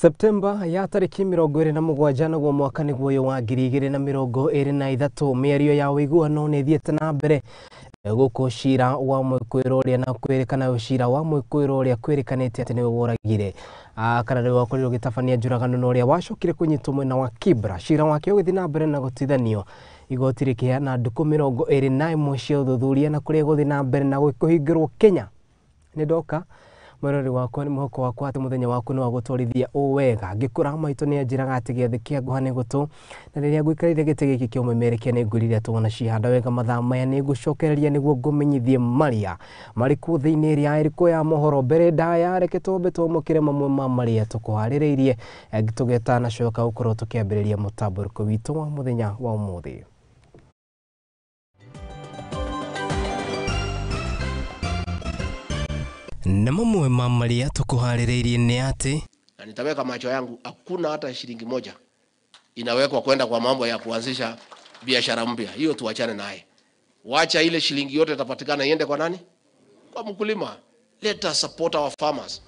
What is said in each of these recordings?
Septemba ya tarĩki 27 naguo mwaka nĩguo ũyũ wa 2023 mĩario ya ũiguano nĩ ĩthiĩte na mbere gũkũ cira wa mwĩkũĩrwo ũrĩa na kwĩrĩkana cira wa mwĩkũĩrwo ũrĩa kwĩrĩkanĩte atĩ nĩwe woragire kana nĩwe wakorirwo ũgĩtabania njũragano na ũrĩa wacokire kũnyitwo mwena wa Kibra. Cira wake ũgĩthiĩ na mbere na gũtithanio igoti rĩkĩheana ndukũ 21 cia ũthuthuria na kũrĩa gũthiĩ na mbere na kũhingĩrwo Kenya. Nĩ ndoka mwĩrori wakwa nĩ mwĩhoko wakwa atĩ mũthenya waku nĩ wa gũtwarithia ũ wega. Ngĩkũra maitũ nĩ anjĩraga atĩ gĩathĩ kĩa ngũha nĩ gũtũ, na rĩrĩa ngũikarĩire gĩtĩ gĩkĩ kĩa ũmemerekia nĩ ngwĩrire tuona cihanda wega mathaa maya nĩ ngũcokereria nĩguo ngũmenyithie marĩa marĩ kuo thĩinĩ ĩrĩa ĩrĩkũ ya mohoro. Mbere ndaya reke twambe twamũkĩre mamwe ma marĩa tũkũharĩrĩirie tũgetanacoka gũkorwo tũkĩambĩrĩria mũtambũrũko witũ wa mũthenya wa ũmũthĩ. Na mamwe ma marĩa tũkũharĩrĩirie nĩ atĩ na nitaweka macho yangu, hakuna hata shilingi moja inawekwa kwenda kwa mambo ya kuanzisha biashara mpya. Hiyo tuachane naye. Wacha ile shilingi yote itapatikana iende kwa nani? Kwa mkulima. Let us support our farmers.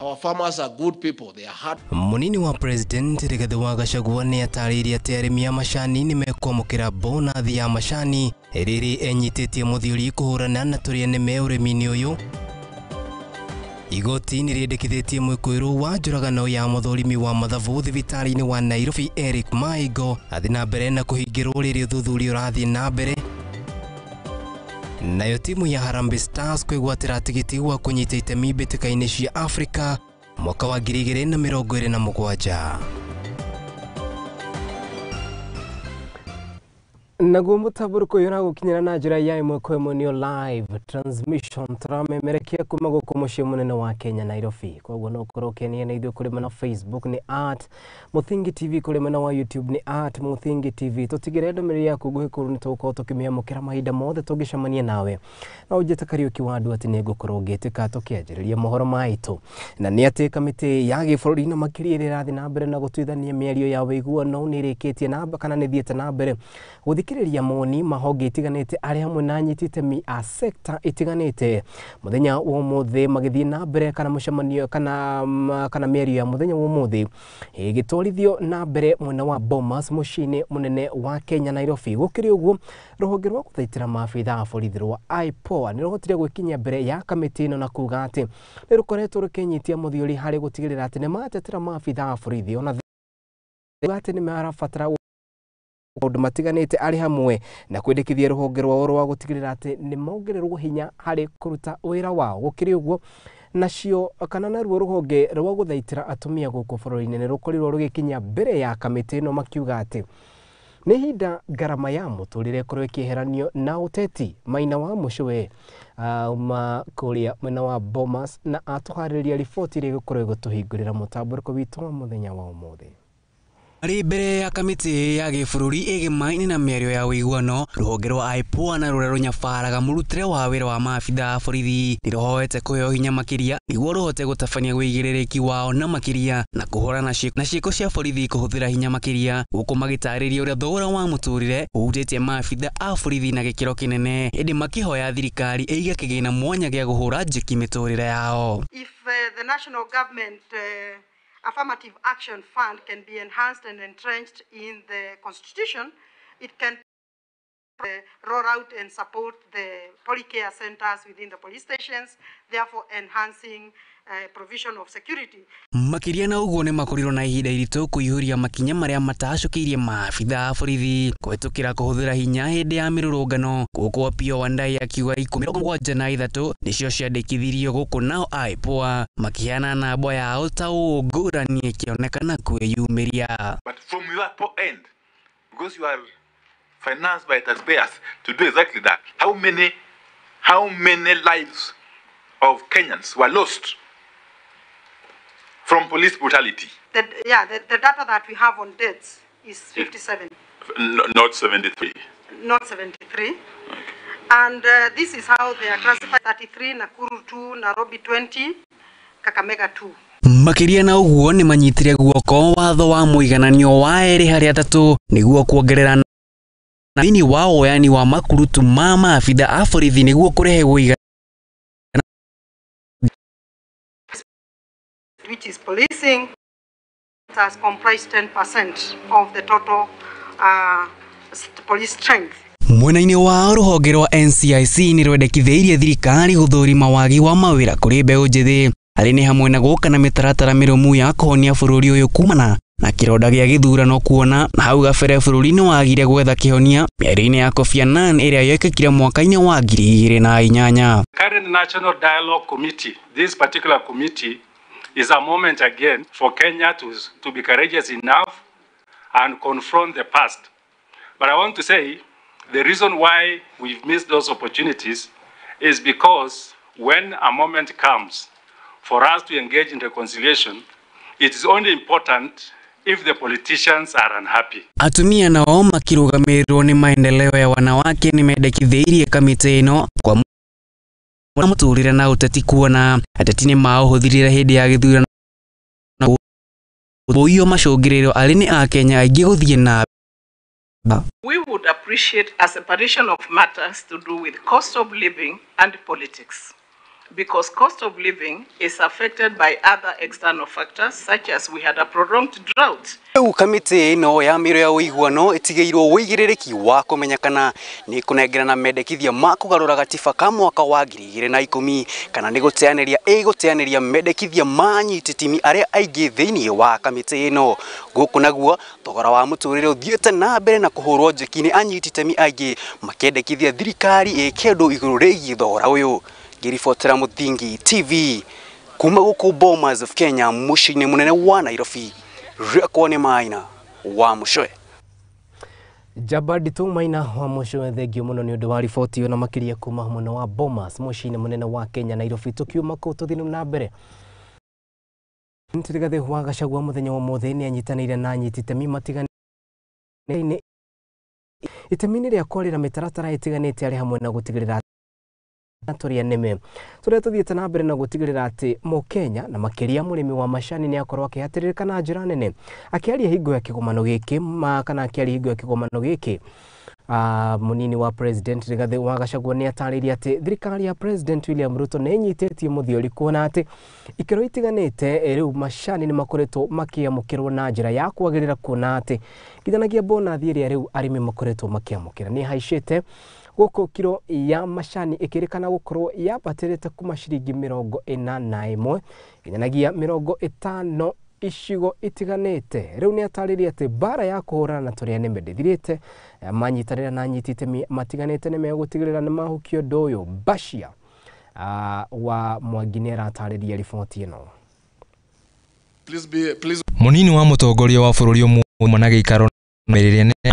Our farmers are good people. They are hard. Munini wa President Rigathi wa Gachagua nĩ atarĩirie atĩ arĩmi a macani nĩ mekwamũkĩra bonathi ya macani rĩrĩ enyitĩtie mũthiori kũhũrana na tũrĩa nĩme ũrĩmi-inĩ ũyũ. Igoti nĩ rĩendekithĩtie mwĩkũĩrwo wa njũragano ya mũthũrimi wa mathabu thibitarĩ-inĩ wa Nairobi Eric Maigo athiĩ na mbere na kũhingĩrwo rĩrĩ ũthuthuria ũrathiĩ na mbere. Nayo timu ya Harambee Stars kwĩgwatĩra tigiti wa kũnyita itemi mbĩtĩka-inĩ cia Afrika mwaka wa 2027. Naguo mũtambũrũko ũyũ ũragũkinyĩra na njĩra ya ĩmwe kwa ĩmwe nĩyo live transmission tũramemerekia kuma gũkũ mũciĩ mũnene wa Kenya Nairobi. Koguo no ũkorwo ũkĩania na ithuĩ kũrĩ mwena wa Facebook nĩ @Muthingi TV, kũrĩ mwena wa YouTube nĩ @Muthingi TV. Tũtigĩre ndũmĩrĩri yaku nguhĩ kũrũ nĩ tũgũkorwo tũkĩmĩamũkĩra mahinda mothe tũngĩcemania nawe. Na ũnjĩte Kariũki wa andũ atĩ nĩngũkorwo ngĩtĩka tũkĩanjĩrĩria mohoro maitũ. Na nĩ atĩ kamĩtĩ ya gĩbũrũri na makĩria ĩrĩa ĩrathiĩ na mbere na gũtuithania mĩario ya ũiguano nĩ ĩrĩkĩtie na kana nĩ ĩthiĩte na mbere gũthikĩrĩria mawoni ma honge itiganĩte arĩa hamwe na anyiti itemi a sekta itiganĩte mũthenya wa ũmũthĩ magĩthiĩ na mbere kana mũcemanio kana mĩario ya mũthenya wa ũmũthĩ ĩgĩtwarithio na mbere mwena wa Bomas mũciĩ-inĩ mũnene wa Kenya Nairobi. Gũkĩrĩ ũguo rũhonge rwa gũthaitĩra maabitha a borithi rwa IPOA nĩ rũhotire gwĩkinyia mbere ya kamĩtĩ ĩno na kuga atĩ nĩ rũkoretwo rũkĩnyitia mũthiori harĩ gũtigĩrĩra atĩ nĩ matetera maabitha a borithi ona atĩ nĩ marabatara maũndũ matiganĩte arĩ hamwe na kwendekithia rũhonge rwao rwa gũtigĩrĩra atĩ nĩ mongererwo hinya harĩ kũruta wĩra wao. Gũkĩrĩ ũguo nacio kana naruo rũhonge rwa gũthaitĩra atumia gũkũ bũrũri-inĩ nĩ rũkorirwo rũgĩkinya mbere ya kamĩtĩ ĩno makiuga atĩ nĩ ihinda ngarama ya mũtũrĩre ĩkorwo ĩkĩeheranio na ũteti. Maina wa Mũcũwe auma kũrĩa mwena wa Bomas na atũharĩrĩria riboti ĩrĩa ĩgũkorwo ĩgũtũhingũrĩra mũtambũrũko witũ wa mũthenya wa ũmũthĩ. Arĩ mbere ya kamĩtĩ ya gĩbũrũri ĩgĩmaine na mĩario ya ũiguano rũhonge rwa IPOA na rũrĩa rũnyabaraga mũrutĩre wa wĩra wa maabitha a borithi nĩ rũhoete kũheo hinya makĩria nĩguo rũhote gũtabania wĩigĩrĩrĩki wao na makĩria na kũhũrana na ciĩko cia borithi kũhũthĩra hinya makĩria gũkũ magĩtarĩria ũrĩa thogora wa mũtũrĩre ũhutĩtie maabitha a borithi na gĩkĩro kĩnene ĩndĩ makĩhoya thirikari ĩige kĩgĩna mwanya gĩa kũhũra njeki mĩtũrĩre yao. If the national government Affirmative Action Fund can be enhanced and entrenched in the Constitution, it can roll out and support the polycare centers within the police stations, therefore enhancing provision of security. Makĩria na ũguo nĩ makorirwo na ihinda iritũ kũiyũria makinya marĩa matacũkĩirie maabitha a borithi kũhetũkĩra kũhũthĩra hinya hĩndĩ ya mĩrũrũngano gũkũ Opiyo Wandayi akiuga 73 nĩcio ciandĩkithirio gũkũ nao IPOA makĩheana namba yao ta ũũ ngũrani ĩkĩonekana kwĩyumĩria. But from your end, because you are financed by taxpayers to do exactly that, how many lives of Kenyans were lost from police brutality? The data that we have on deaths is 57. No, not 73. Not 73. Okay. And this is how they are classified: 33, Nakuru 2, Nairobi 20, Kakamega 2. Makĩria na ũguo nĩ manyitire guoko watho wa mũigananio wa 2 harĩ 3 nĩguo kuongerera thĩinĩ wa woyani wa makurutu ma maabitha a borithi nĩguo kũrehe ũigananu which is policing. Comprise 10% of the total police strength. Mwena-inĩ wa rũhonge rwa NCIC nĩ rwendekithĩirie thirikari gũthũrima wagi wa mawĩra kũrĩ mbeũ njĩthĩ arĩ nĩ hamwe na gũka na mĩtaratara mĩrũmu ya kũhonia bũrũri ũyũ kumana na kĩronda gĩa gĩthurano kuona na hau gabere bũrũri nĩ wagire gwetha kĩhonia mĩario-inĩ ya Kofi Annan ĩrĩa yekĩkire mwaka-inĩ wa 2008. Current National Dialogue Committee, this particular committee is a moment again for Kenya to be courageous enough and confront the past. But I want to say the reason why we've missed those opportunities is because when a moment comes for us to engage in reconciliation, it is only important if the politicians are unhappy. Atumia nao makĩrũgamĩrĩrwo nĩ maendeleo ya wanawake nĩ mendekithĩirie kamĩtĩ ĩno kwa mũtũrĩre na ũteti kuona ateti nĩ maũhũthĩrire hĩndĩ ya gĩthurano ũyũ macũngĩrĩrio arĩ nĩ akenya aingĩ gũthiĩ na. We would appreciate a separation of matters to do with cost of living and politics, because cost of living is affected by other external factors, such as we had a prolonged drought. Rĩu kamĩtĩ ĩno ya mĩro ya ũiguano ĩtigĩirwo ũigĩrĩrĩki wa kũmenya kana nĩ kũnengerana mendekithia ma kũgarũra gatiba ka mwaka wa 2010 kana nĩ gũteanĩria ĩgũteanĩria mendekithia ma anyiti itemi arĩa aingĩ thĩinĩ wa kamĩtĩ ĩno. Gũkũ naguo thogora wa mũtũrĩre ũthiĩte na mbere na kũhũrwo njeki nĩ anyiti itemi aingĩ makĩendekithia thirikari ĩke ũndũ igũrũ rĩgiĩ thogora ũyũ. Ngĩribotera Mũthingi TV kuma gũkũ Bomas of Kenya mũciĩ-inĩ mũnene wa Nairobi, rĩakwa nĩ Maina wa Mũcwe. Njamba nditũ Maina wa Mũcwe, thengio mũno nĩ ũndũ wa riboti ĩyo na makĩria kuma mwena wa Bomas mũciĩ-inĩ mũnene wa Kenya Nairobi. Tũkiuma kũu tũthiĩ na mbere. Rigathĩ wa Gachagua mũthenya wa ũmũthĩ nĩ anyitanĩire na anyiti itemi matiganĩte itemi-inĩ rĩa kwarĩra mĩtaratara ĩtiganĩte arĩ hamwe na gũtigĩrĩra tũrĩa nĩme tũrĩa tũthiĩte na mbere na gũtigĩrĩra atĩ mũkenya na makĩria mũrĩmi wa macani nĩ akorwo akĩhatĩrĩrĩka na njĩra nene. Akĩaria hingo ya kĩgomano gĩkĩ kana akĩaria hingo ya kĩgomano gĩkĩ mũnini wa President Rigathĩ wa Gachagua nĩ atarĩirie atĩ thirikari ya President William Ruto nĩ ĩnyitĩtie mũthiori kuona atĩ ikĩro itiganĩte rĩu macani nĩ makoretwo makĩamũkĩrwo na njĩra ya kwagĩrĩra kuona atĩ nginyanagia bonathi ĩrĩa rĩu arĩmi makoretwo makĩamũkĩra nĩ ĩhaicĩte gũkũ kiro ya macani ĩkĩrĩkana gũkorwo yambatĩrĩte kuma ciringi 41 nginyanagia 50 icigo itiganĩte. Rĩu nĩ atarĩrie atĩ mbara ya kũhũrana na tũrĩa nĩme ndĩthirĩte, manyitanĩra na anyiti itemi matiganĩte nĩ megũtigĩrĩra nĩ mahukio ũndũ ũyũ. Bashia wa Mwangi nĩ aratarĩria riboti ĩno. Mũnini wa mũtongoria wa bũrũri ũmwe na gĩikaro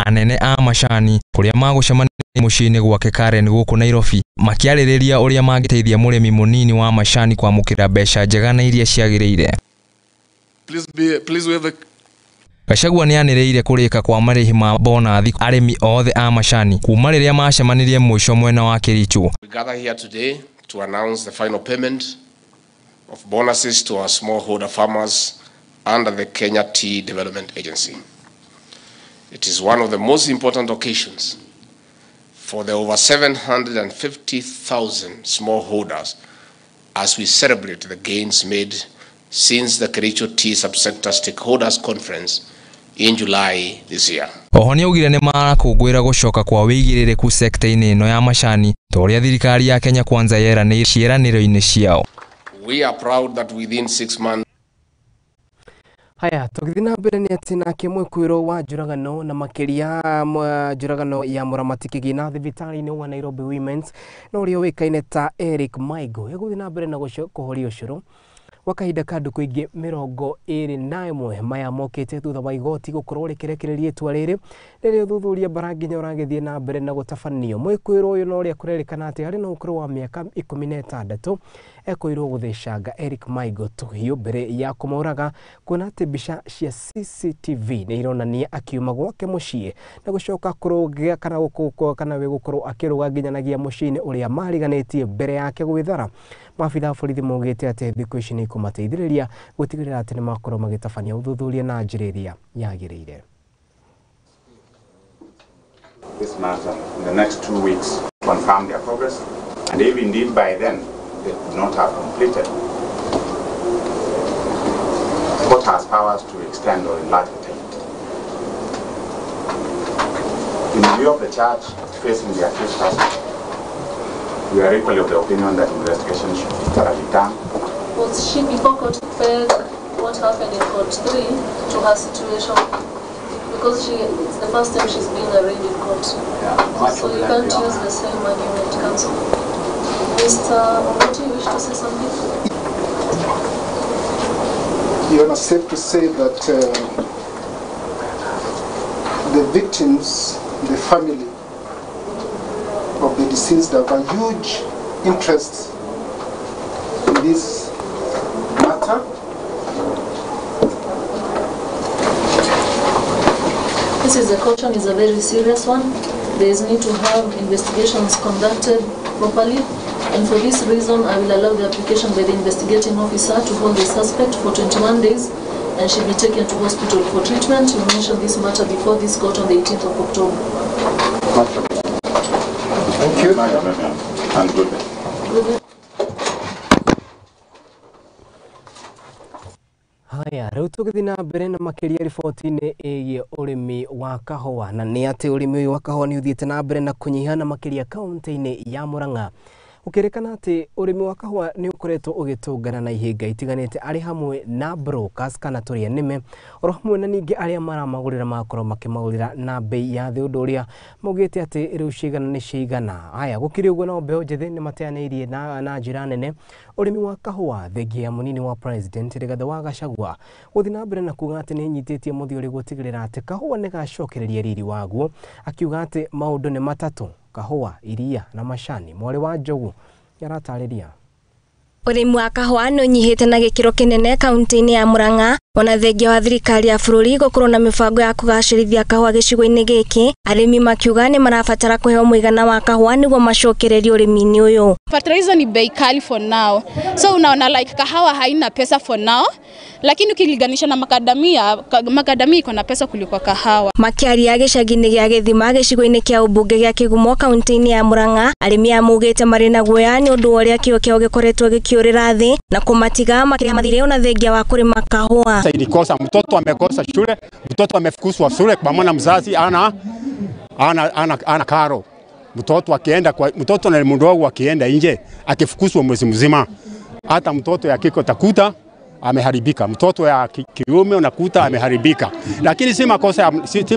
anene a macani kũrĩa magũcemania mũciĩ-inĩ gwake Karen gũkũ Nairobi makĩarĩrĩria ũrĩa mangĩteithia mũrĩmi mũnini wa macani kwamũkĩra mbeca njega na iria ciagĩrĩire. Gachagua nĩanĩrĩire kũrĩka kwa marĩhi ma bonathi arĩmi othe a macani kuma rĩrĩa macemanirie mũico mwena wa Kericho. We gather here today to announce the final payment of bonuses to our smallholder farmers under the Kenya Tea Development Agency. It is one of the most important occasions for the over 750,000 smallholders as we celebrate the gains made since the Kericho Tea Subsector Stakeholders Conference in July this year. Oho nĩaugire nĩ marakũngũĩra gũcoka kwa wĩigĩrĩrĩku sekta-inĩ ĩno ya macani ta ũrĩa thirikari ya Kenya Kwanza yeranĩire ciĩranĩro-inĩ ciao. We are proud that within 6 months. Haya, tũgĩthiĩ na mbere nĩ atĩ nake mwĩkũĩrwo wa njũragano na makĩria njũragano ya mũramati kĩgĩna thibitarĩ-inĩ wa Nairobi Women's na ũrĩa ũĩkaine ta Eric Maigo egũthiĩ na mbere na kũhoria ũcũrũ gwa kahinda ka ndukũ ingĩ 21 maya mokĩte thutha wa igoti gũkorwo rĩkĩrekereria itua rĩrĩ rĩrĩa ũthuthuria bara nginya ũragĩthiĩ na mbere na gũtabanio. Mwĩkũĩrwo ũyũ na ũrĩa kũrerĩkana atĩ arĩ na ũkũrũ wa mĩaka 16 ekũirwo gũthecanga Eric Maigo tũhiũ mbere ya kũmũraga kuona atĩ mbica cia CCTV nĩ ironania akiuma gwake mũciĩ na gũcoka kũrũgĩa kana gũkũ kana we gũkorwo akĩrũga nginyanagia mũciĩ-inĩ ũrĩa mariganĩtie mbere yake gwĩthara. Maabitha a borithi maugĩte atĩ thikũ ici nĩ ikũmateithĩrĩria gũtigĩrĩra atĩ nĩ makorwo magĩtabania ũthuthuria na njĩra ĩrĩa yagĩrĩire. This matter in the next 2 weeks confirm their progress, and if indeed by then they could not have completed, court has powers to extend or enlarge the taint. In view of the charge facing the accused person, we are equally of the opinion that investigation should be thoroughly done. Was she before court peg what happened in court 3 to her situation? Because it's the first time she's been arraigned in court. Yeah, so you can't use the same argument, counsel. Mr. Ongoti, you wish to say something? Your Honor, safe to say that the victims, the family of the deceased, have a huge interest in this matter. This is a caution, is a very serious one. There is need to have investigations conducted properly, and for this reason I will allow the application by the investigating officer to hold the suspect for 21 days and she be taken to hospital for treatment. You mentioned this matter before this court on the 18th of October. Thank you. And good day. Good day. Haya, rĩu tũgĩthiĩ na mbere na makĩria riboti-inĩ ĩgiĩ ũrĩmi wa kahũa, na nĩ atĩ ũrĩmi ũyũ wa kahũa nĩ ũthiĩte na mbere na kũnyiha na makĩria kaunti-inĩ ya Murang'a. Gũkĩrĩkana atĩ ũrĩmi wa kahũa nĩ ũkoretwo ũgĩtũngana na ihĩnga itiganĩte arĩ hamwe na brokers kana tũrĩa nĩme, oro hamwe na ningĩ arĩa maramagũrĩra magakorwo makĩmagũrĩra na bei ya thĩ, ũndũ ũrĩa maugĩte atĩ rĩu cigana nĩ cigana. Haya, gũkĩrĩ ũguo nao mbeũ njĩthĩ nĩ mateanĩirie na njĩra nene ũrĩmi wa kahũa thengia ya mũnini wa president Rigathĩ wa Gachagua gũthiĩ na mbere na kuga atĩ nĩ ĩnyitĩtie mũthiũrĩ gũtigĩrĩra atĩ kahũa nĩ gacokereria riri waguo, akiuga atĩ maũndũ nĩ matatũ: kahũa, iria na macani. Mwarĩ wa Njogu nĩaratarĩria. Ũrĩmi wa kahũa nĩ ũnyihĩte na gĩkĩro kĩnene kaunti-inĩ ya Murang'a, ona thengia wa thirikari ya bũrũri gũkorwo na mĩbango ya kũgacĩrithia kahũa gĩcigo-inĩ gĩkĩ. Arĩmi makiuga nĩ marabatara kũheo mũigana wa kahũa nĩguo macokererie ũrĩmi-inĩ ũyũ. Fertilizer ni bei kali for now. So unaona like kahawa haina pesa for now, lakini ukilinganisha na makadamia, makadamia iko na pesa kuliko kahawa. Makiaria gĩcagi-inĩ gĩa Gĩthima gĩcigo-inĩ kĩa ũmbunge gĩa Kĩgumo kaunti-inĩ ya Murang'a, arĩmi aya maugĩte marĩ na guoya nĩ ũndũ wa ũrĩa kĩo kĩao gĩkoretwo gĩkĩũrĩra thĩ na kũmatiga makĩrĩa mathirĩ ona thengia wa kũrĩma kahũa. Ilikosa, mtoto amekosa shule, mtoto amefukuzwa shule kwa maana mzazi ana karo. Mtoto akienda kwa mtoto na mdogo akienda nje akifukuzwa mwezi mzima, hata mtoto ya kike utakuta ameharibika, mtoto ya kiume unakuta ameharibika, lakini si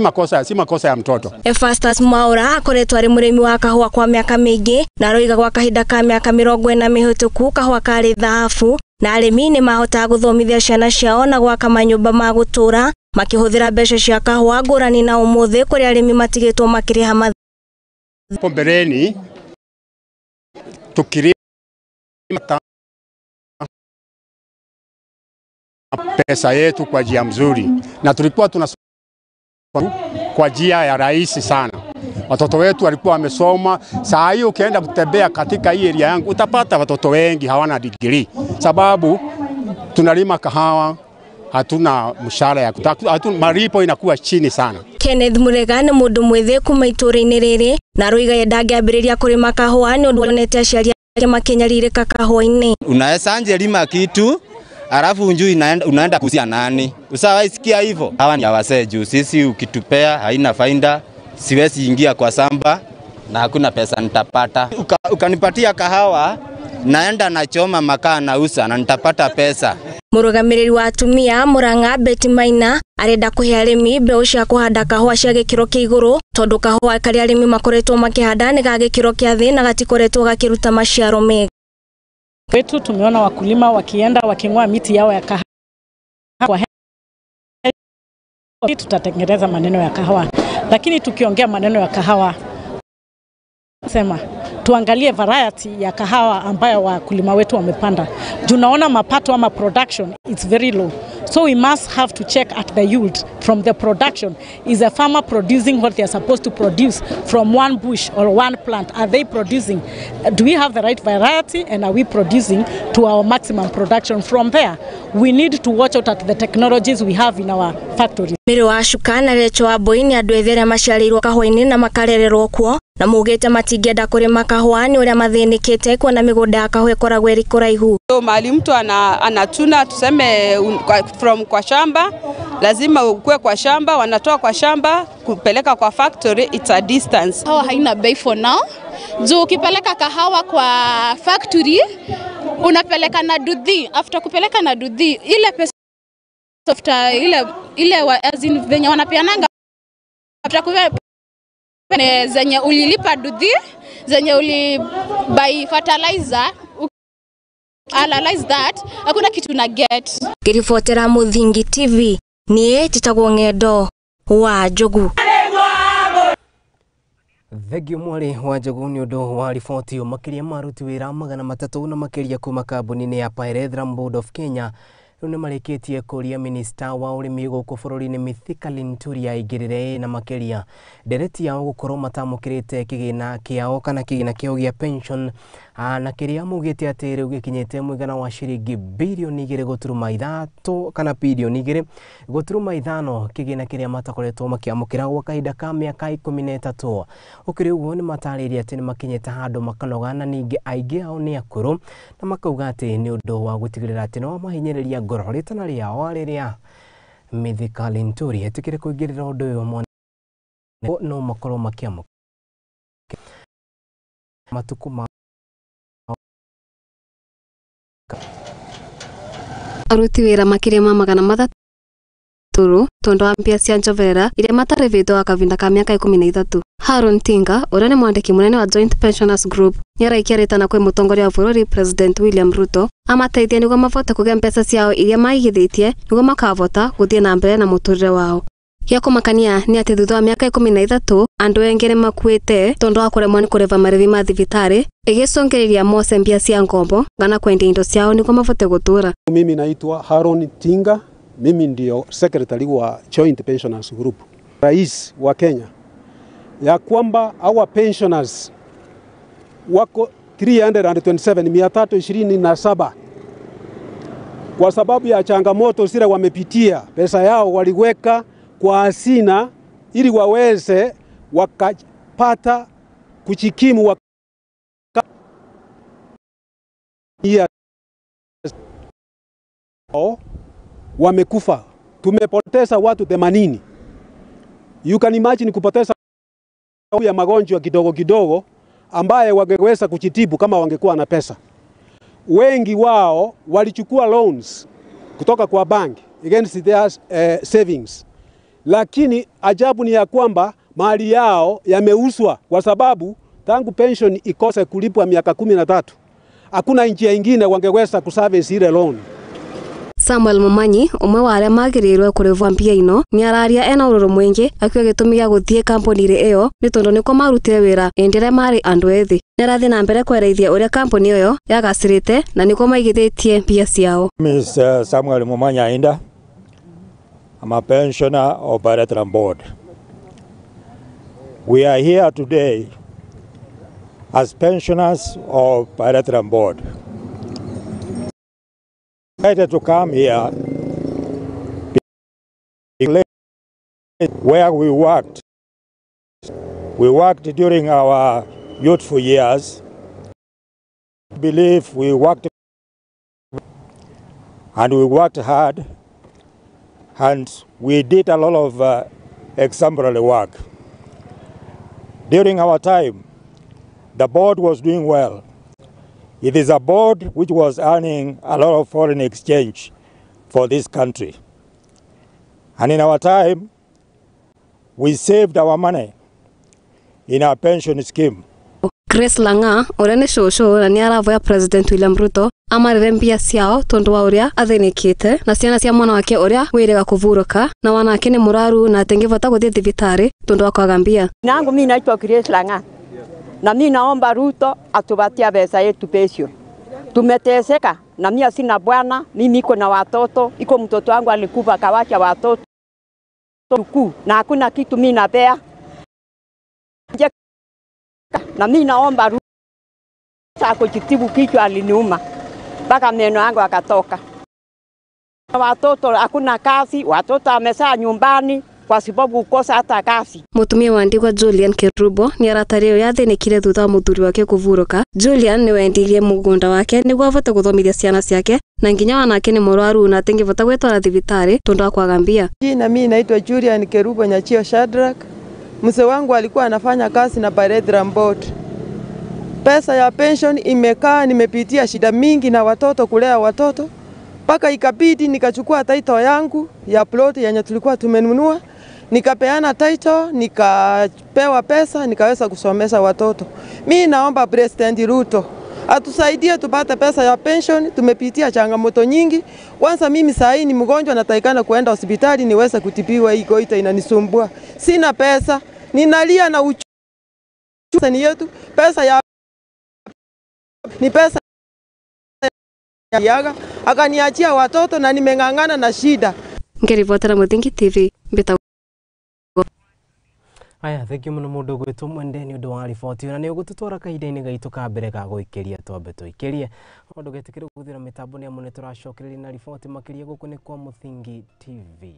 makosa ya mtoto. Efastas Mwaura akoretwo arĩ mũrĩmi wa kahũa kwa mĩaka mĩingĩ na aroiga gwa kahinda ka mĩaka 40 mĩhĩtũku kahũa karĩ thahabu na arĩmi nĩ mahotaga gũthomithia ciana ciao na gwaka manyũmba ma gũtũũra makĩhũthĩra mbeca cia kahũa ngũrani na ũmũthĩ kũrĩa arĩmi matigĩtwo makĩrĩha. Hapo mbeleni tukilima pesa yetu kwa njia mzuri, na tulikuwa tunasoma kwa njia ya rahisi sana. Watoto wetu walikuwa wamesoma. Saa hiyo ukienda kutembea katika hii area yangu utapata watoto wengi hawana degree, sababu tunalima kahawa, hatuna mshahara ya kutaka, malipo inakuwa chini sana. Kenneth Murega nĩ mũndũ mwĩthĩ kuma itũũra-inĩ rĩrĩ na aroiga ye ndangĩambĩrĩria kũrĩma kahũa nĩ ũndũ onete aciari ake makĩnyarirĩka kahũa-inĩ. Unaweza anje lima kitu alafu unjui unaenda kusia nani? Usawahi sikia hivyo? Hawa ni wasee juu sisi ukitupea haina faida, siwezi ingia kwa samba na hakuna pesa nitapata. Ukanipatia kahawa naenda nachoma makaa na usa na nitapata pesa. Mũrũgamĩrĩri wa atumia Murang'a Betty Maina arenda kũhe arĩmi mbeũ cia kũhanda kahũa cia gĩkĩro kĩa igũrũ tondũ kahũa karĩa arĩmi makoretwo makĩhanda nĩ ga gĩkĩro kĩa thĩ na gatikoretwo gakĩruta maciaro mega. Kwetu tumeona wakulima wakienda waking'oa miti yao ya kahawa. Tutatengeneza maneno ya kahawa, lakini tukiongea maneno ya kahawa sema tuangalie variety ya kahawa ambayo wakulima wetu wamepanda. Tunaona mapato ama production it's very low. So we must have to check at the yield from the production. Is a farmer producing what they are supposed to produce from one bush or one plant? Are they producing? Do we have the right variety and are we producing to our maximum production from there? We need to watch out at the technologies we have in our factories. Mary Wacuka na Rachel Wambui nĩ andũ ethĩ arĩa maciarĩirwo kahũa-inĩ na makarererwo kuo na maugĩte matingĩenda kũrĩma kahũa nĩ ũrĩa mathĩnĩkĩte kuona mĩgũnda ya kahũa ĩkoragwo ĩrĩ kũraihu. So mahali mtu anachuna tuseme from kwa shamba, lazima ukue kwa shamba, wanatoa kwa shamba kupeleka kwa factory, it's a distance. Kahawa haina bei for now. Juu ukipeleka kahawa kwa factory unapeleka na duthi, after kupeleka na duthi ile pesa after ile as in venye wanapeananga after kupe zenye ulilipa duthi, zenye uli buy fertilizer, analyze that hakuna kitu na get. Ngĩribotera Mũthingi TV niĩ njĩtagwo Ng'endo wa Njogu. Thengio mwarĩ wa Njogu nĩ ũndũ wa riboti ĩyo. Makĩria ma aruti wĩra 300 na makĩria kuma kambuni-inĩ ya Pyrethrum Board of Kenya rĩu nĩ marĩkĩtie kũria minista wa ũrĩmi gũkũ bũrũri-inĩ Mithika Linturi aingĩrĩre na makĩria ndereti yao gũkorwo matamũkĩrĩte kĩgĩna kĩao kana kĩgĩna kĩao gĩa pension na kĩrĩa maugĩte atĩ rĩu gĩkinyĩte mũigana wa ciringi birioni 2.3 kana birioni 2.5 kĩgĩna kĩrĩa matakoretwo makĩamũkĩra gwa kahinda ka mĩaka 13. Ũkĩrĩ ũguo nĩ matarĩirie atĩ nĩ makinyĩte handũ makanoga na ningĩ aingĩ ao nĩ akũrũ na makauga atĩ nĩ ũndũ wa gũtigĩrĩra atĩ no mahinyĩrĩria ngoro rĩtana rĩao rĩrĩa Mithika Linturi etĩkĩre kũingĩrĩra ũndũ ũyũ mwana no makorwo makĩamũkĩra matukũ ma aruti wĩra makĩria ma 300 tondu wa mbia cia njoverera iria matarĩvĩtwo wa kavinda ka mĩaka 13. Haron Tinga ũrĩa nĩ mwandĩki mũnene wa Joint Pensioners Group nĩaraikia rĩtana kwĩ mũtongoria wa bũrũri President William Ruto amateithie nĩguo mavote kũgĩa mbeca ciao iria maigithĩtie nĩguo makavota gũthiĩ na mbere na mũtũrĩre wao. Gĩa kũmakania nĩ atĩ thutha wa mĩaka 13 andũ aingĩ nĩ makuĩte tondu wa kũremwo nĩ kũrĩva marĩhi ma thibitarĩ ĩgĩcũngĩrĩria mose mbia cia ngombo kana kwendia indo ciao nĩguo mavote gũtũra. Mimi naitwa Haron Tinga, mimi ndio secretary wa Joint Pensioners Group. Rais wa Kenya ya kwamba our pensioners wako 327 327 kwa sababu ya changamoto zile wamepitia, pesa yao waliweka kwa hazina ili waweze wakapata kujikimu wamekufa. Tumepoteza watu 80. You can imagine kupoteza ya magonjwa kidogo kidogo ambaye wangeweza kujitibu kama wangekuwa na pesa. Wengi wao walichukua loans kutoka kwa bank against their savings. Lakini ajabu ni ya kwamba mali yao yameuzwa kwa sababu tangu pension ikose kulipwa miaka 13 hakuna njia ingine wangeweza kuservice ile loan. Samuel Momanyi umwe wa aria magiriirwe kurivwa mbia ino ni araria ena ururu mwingi akiuga gitumi gia guthie kambuni iyo ni tondu nikuo marutire wira indi iria mari andu ethi. Ni arathie na mbere kwereithia uria kambuni iyo yagacirite na nikuo maigithitie mbia ciao. Mr. Samuel Momanyi Ainda, I'm a pensioner of Pyrethrum Board. We are here today as pensioners of Pyrethrum Board. Decided to come here where we worked. We worked during our youthful years. I believe we worked and we worked hard and we did a lot of exemplary work. During our time, the board was doing well. It is a board which was earning a lot of foreign exchange for this country. And in our time, we saved our money in our pension scheme. Grace Langa, uria ni cucu na ni aravoya President William Ruto amarire mbia ciao tondu wa uria athinikite na ciana cia mwana wake uria wiriga kuvuruka na wanake ni muraru na atingivota guthie thibitari tondu wa kwaga mbia. Nangu mimi naitwa Grace Langa. Na mimi naomba Ruto atupatie pesa yetu pension. Tumeteseka na mimi sina bwana, mimi niko na watoto, iko mtoto wangu alikufa akawacha watoto na hakuna kitu mimi napea. Na mimi naomba Ruto akujitibu kichwa aliniuma mpaka meno yangu akatoka. Watoto hakuna kazi, watoto wamesaa nyumbani kwa sababu kukosa hata kazi. Mutumia wa ndigwa Julian Kerubo nĩ aratarĩrio yathĩnĩkire thutha wa mũthuri wake kũvurũka. Julian nĩwe endirie mũgũnda wake nĩguo avote gũthomithia ciana ciake na nginya wanake nĩ mũrwaru na atingĩvota gwĩtwara thibitarĩ tondũ wa kwaga mbia. Jina mimi naitwa Julian Kerubo Nyachio Shadrack. Mzee wangu alikuwa anafanya kazi na Baredram Board. Pesa ya pension imekaa, nimepitia shida mingi na watoto, kulea watoto mpaka ikabidi nikachukua title yangu ya plot yenye tulikuwa tumenunua, nikapeana title, nikapewa pesa, nikaweza kusomesha watoto. Mimi naomba President Ruto atusaidie tupate pesa ya pension. Tumepitia changamoto nyingi. Kwanza mimi saa hii ni mgonjwa, natakikana kuenda hospitali niweze kutibiwa, hii goita inanisumbua. Sina pesa, ninalia na uchumi yetu. Pesa ya ni pesa yaga akaniachia watoto na nimeng'ang'ana na shida. Ngiribotera Muthingi TV mbita. Aya, thank you muno mundu gwitwo Mwende ni undu wa riboti na ni ugututwara kahinda-inĩ gaitũ ka mbere ga gũikĩria twambe tũikĩrie ndũgetĩkĩre gũthira mĩtambo nĩ amu nĩ tũracokereria na riboti makĩria gũkũ nĩ kwa Muthingi TV.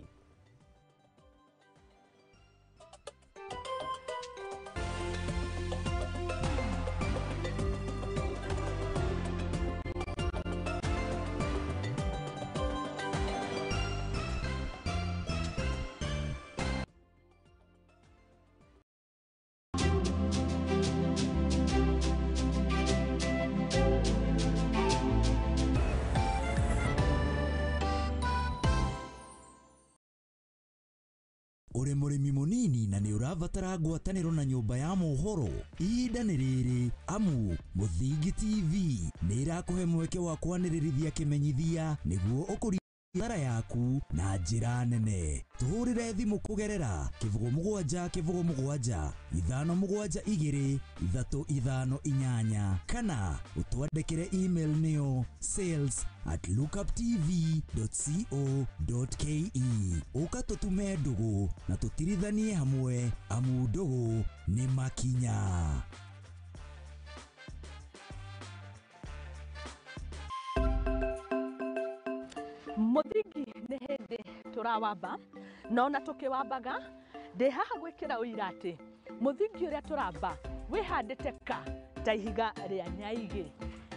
Uri murimi munini na ni urabatara ngwataniro na nyumba ya mohoro, ihinda ni riri amu Muthingi TV ni irakuhe mweke wa kwanĩrĩrithia kĩmenyithia nĩguo ũkũrie biacara yaku na njĩra nene. Tũhũrĩre thimũ kũgerera 07 07 5 7 2 3 5 8 kana ũtwandĩkĩre email nĩyo sales@lookuptv.co.ke. Ũka tũtume ndũgũ na tũtirithanie hamwe amu ndũgũ nĩ makinya. Muthingi nĩ hĩndĩ tũrawamba na ona tũkĩwambaga ndĩ haha gwĩkĩra ũira atĩ mũthingi ũrĩa tũramba wĩhandĩte ka ta ihiga rĩa nyaigĩ.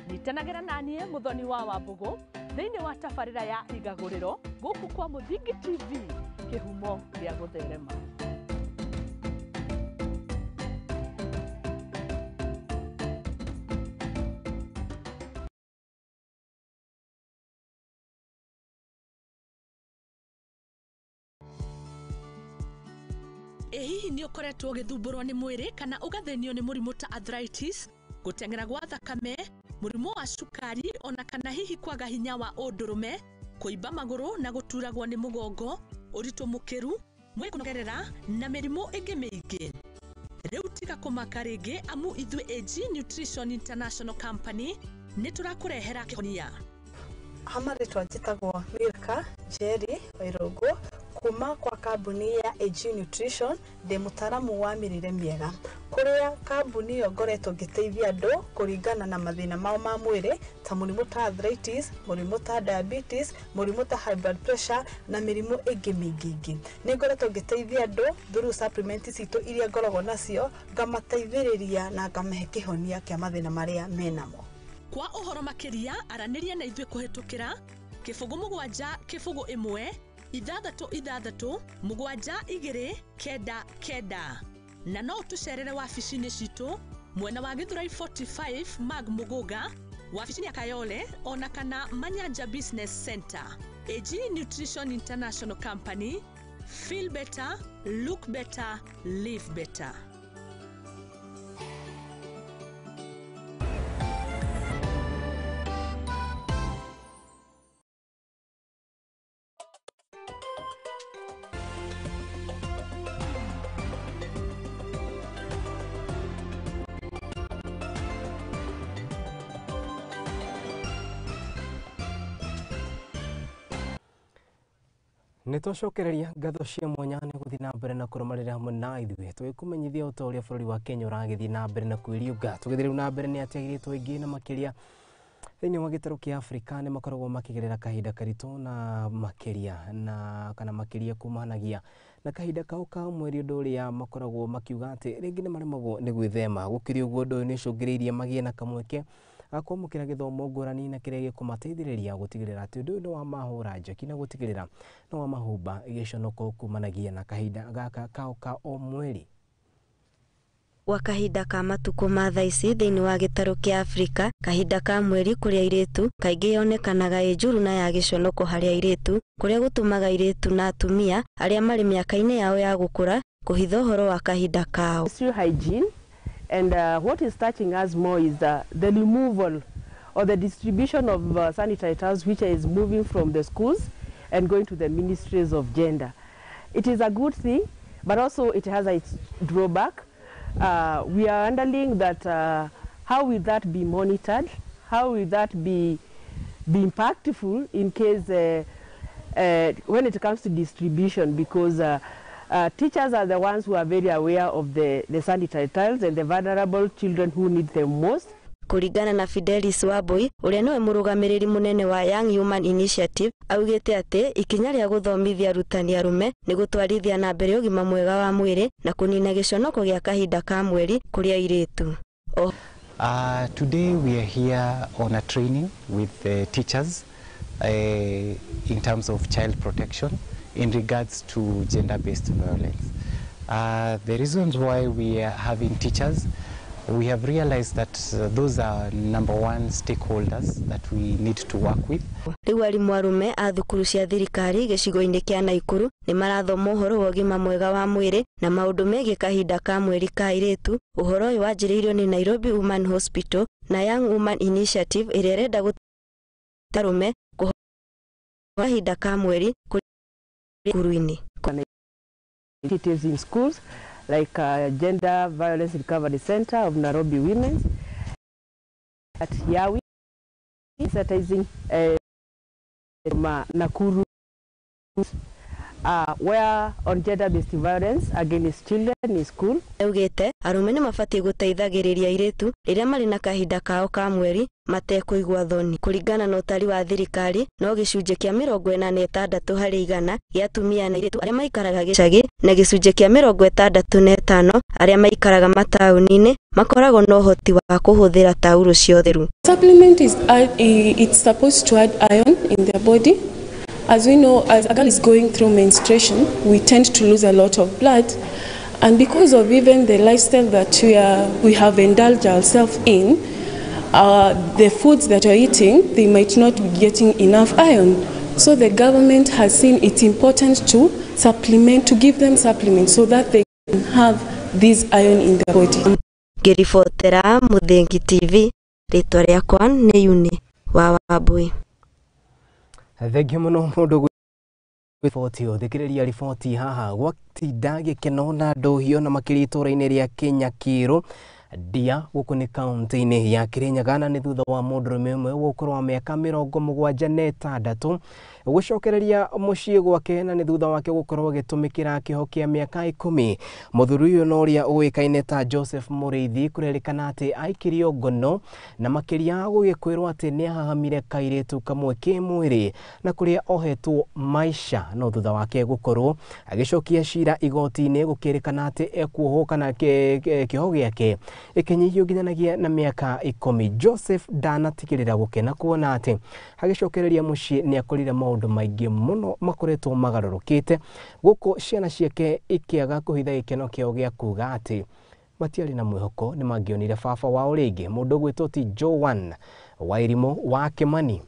Nyitanagĩra naniĩ Mũthoni wa Wambũgũ thĩinĩ wa tabarĩra ya Igagũrĩro gũkũ kwa Muthingi TV, kĩhumo gĩa gũtherema. Ĩ hihi nĩ ũkoretwo ũgĩthumbũrwo nĩ mwĩrĩ kana ũgathĩnio nĩ mũrimũ ta arthritis, gũteng'era gwa thakame, mũrimũ wa cukari ona kana hihi kwaga hinya wa ũndũrũme, kũimba magũrũ na gũturagwo nĩ mũgongo, ũritũ mũkĩru, mwĩrĩ kũnogerera na mĩrimũ ĩngĩ mĩingĩ. Rĩu tiga kũmaka rĩngĩ amu ithuĩ AG Nutrition International Company nĩ tũrakũrehera kĩhonia. Ha marĩtwa njĩtagwo Milka Njeri Wairũngũ kuma kwa kambuni ya AG Nutrition, ndĩ mũtaaramu wa mĩrĩre mĩega kũrĩa kambuni ĩyo ngoretwo ngĩteithia andũ kũringana na mathĩna mao ma mwĩrĩ ta mũrimũ ta arthritis, mũrimũ ta diabetes, mũrimũ ta high blood pressure na mĩrimũ ĩngĩ mĩingĩ ĩngĩ. Nĩ ngoretwo ngĩteithia andũ through supplement citũ iria ngoragwo nacio, ngamateithĩrĩria na ngamahe kĩhonia kĩa mathĩna marĩa menamo. Kwa ũhoro makĩria aranĩria na ithuĩ kũhĩtũkĩra 07 01 6 6 7 2 9 9 na no tũcerere wabici-inĩ citũ mwena wa Githurai 45 Mag Muguga, wabici ya Kayole ona kana Manyanja Business Center. AG Nutrition International Company, feel better, look better, live better. Nĩ twacokereria ngatho cia mwanya nĩ gũthiĩ na mbere na kũrũmanĩrĩra hamwe na ithuĩ tũgĩkũmenyithia o ta ũrĩa bũrũri wa Kenya ũragĩthiĩ na mbere na kwĩriũnga. Tũgĩthiĩ rĩu na mbere nĩ atĩ airĩtu aingĩ na makĩria Thĩinĩ wa gĩtarũ kĩa Afrika nĩ makoragwo makĩgerera kahinda karitũ na makĩria na kana makĩria kumanagia na kahinda kao ka mweri, ũndũ ũrĩa makoragwo makiuga atĩ rĩngĩ nĩ maremagwo nĩ gwĩthema. Gũkĩrĩ ũguo, ũndũ ũyũ nĩ ũcũngĩrĩirie magĩe na kamweke ga kwamũkĩra gĩthomo ngũrani na kĩrĩa gĩkũmateithĩrĩria gũtigĩrĩra atĩ ũndũ ũyũ nĩ wamahũra njeki na gũtigĩrĩra nĩ wamahumba gĩconoko kumanagia na kahinda gaka kao ka o mweri. Gwa kahinda ka matukũ ma thaa ici thĩinĩ wa gĩtarũ kĩa Afrika, kahinda ka mweri kũrĩ airĩtu kaingĩ yonekanaga ĩ njũru na ya gĩconoko harĩ airĩtu, kũrĩa gũtũmaga airĩtu na atumia arĩa marĩ mĩaka-inĩ yao ya gũkũra kũhitha ũhoro wa kahinda kao. Hygiene and what is touching us more is the removal or the distribution of sanitary towels, which is moving from the schools and going to the ministries of gender. It is a good thing, but also it has its drawback. We are wondering that how will that be monitored? How will that be impactful in case when it comes to distribution? Because teachers are the ones who are very aware of the sanitary towels and the vulnerable children who need them most. Kũringana na Fidelis Wambui, ũrĩa nĩwe mũrũgamĩrĩri mũnene wa Young Human Initiative, augĩte atĩ ikinya rĩa gũthomithia arutani arũme nĩ gũtwarithia na mbere ũgima mwega wa mwĩrĩ na kũnina gĩconoko gĩa kahinda ka mweri kũrĩ airĩtu. Today we are here on a training with the teachers in terms of child protection in regards to gender-based violence. The reasons why we are having teachers, we have realized that those are number one stakeholders that we need to work with. Rĩu arimũ arũme a thukuru cia thirikari gĩcigo-inĩ kĩa Naikuru nĩ marathoma ũhoro wa ũgima mwega wa mwĩrĩ na maũndũ megiĩ kahinda ka mweri ka airĩtu. Ũhoro ũyũ wanjĩrĩirio nĩ Nairobi Women Hospital na Young Women Initiative, ĩrĩa ĩrenda gũteithia arũme kũhota kahinda ka mweri kũrĩ thukuru-inĩ. Initiatives in schools like Gender Violence Recovery Center of Nairobi Women's, at Yawi, sensitizing Nakuru, where on gender-based violence against children in school. Augĩte arũme nĩ mabatiĩ gũteithagĩrĩria airĩtu rĩrĩa marĩ na kahinda kao ka mweri matekũigua thoni. Kũringana na ũtari wa thirikari, no gĩcunjĩ kĩa 46% gĩa atumia na airĩtu arĩa maikaraga gĩcagi na gĩcunjĩ kĩa 65 arĩa maikaraga mataũni-inĩ makoragwo na ũhoti wa kũhũthĩra taurũ cia ũtheru. Supplement is it's supposed to add iron in their body. As we know, as a girl is going through menstruation, we tend to lose a lot of blood. And because of even the lifestyle that we have indulged ourselves in, the foods that we're eating, they might not be getting enough iron. So the government has seen it's important to supplement, to give them supplements so that they can have this iron in their body. Ngĩribotera Mũthingi TV, rĩtwa rĩakwa nĩ Yuni wa Wambui. Thengio mũno mũndũ riboti. Ũthikĩrĩria riboti haha. Gwatinda gĩkeno na ndũhio na makĩria itũra-inĩ rĩa Kĩnyakĩrũ Ndia gũkũ nĩ kaunti-inĩ ya Kirinyaga, na nĩ thutha wa mũndũrũme ũmwe wa ũkũrũ wa mĩaka 76 gũcokereria mũciĩ gwake, na nĩ thutha wake gũkorwo agĩtũmĩkĩra kĩoho kĩa mĩaka 10. Mũthuri ũyũ na ũrĩa ũĩkaine ta Joseph Mũrĩithi kũrerĩkana atĩ aikirio ngono na makĩria gũgĩkwĩrwo atĩ nĩ ahahamire kairĩtu kamwe kĩmwĩrĩ na kũrĩa ohetwo maisha, no thutha wake gũkorwo agĩcokia cira igoti-inĩ gũkĩrĩkana atĩ ekuohwo kana kĩoho gĩake ĩkĩnyihio nginyanagia na mĩaka 10. Joseph ndanatigĩrĩra gũkena kuona atĩ agĩcokereria mũciĩ nĩ akorire maũndũ maingĩ mũno makoretwo magarũrũkĩte, gũkũ ciana ciake ikĩaga kũhitha gĩkeno kĩao gĩa kuga atĩ matiarĩ na mwĩhoko nĩ mangĩonire baba wao rĩngĩ. Mũndũ ũgwĩtwo ti Joan Wairimũ wa Kĩmani.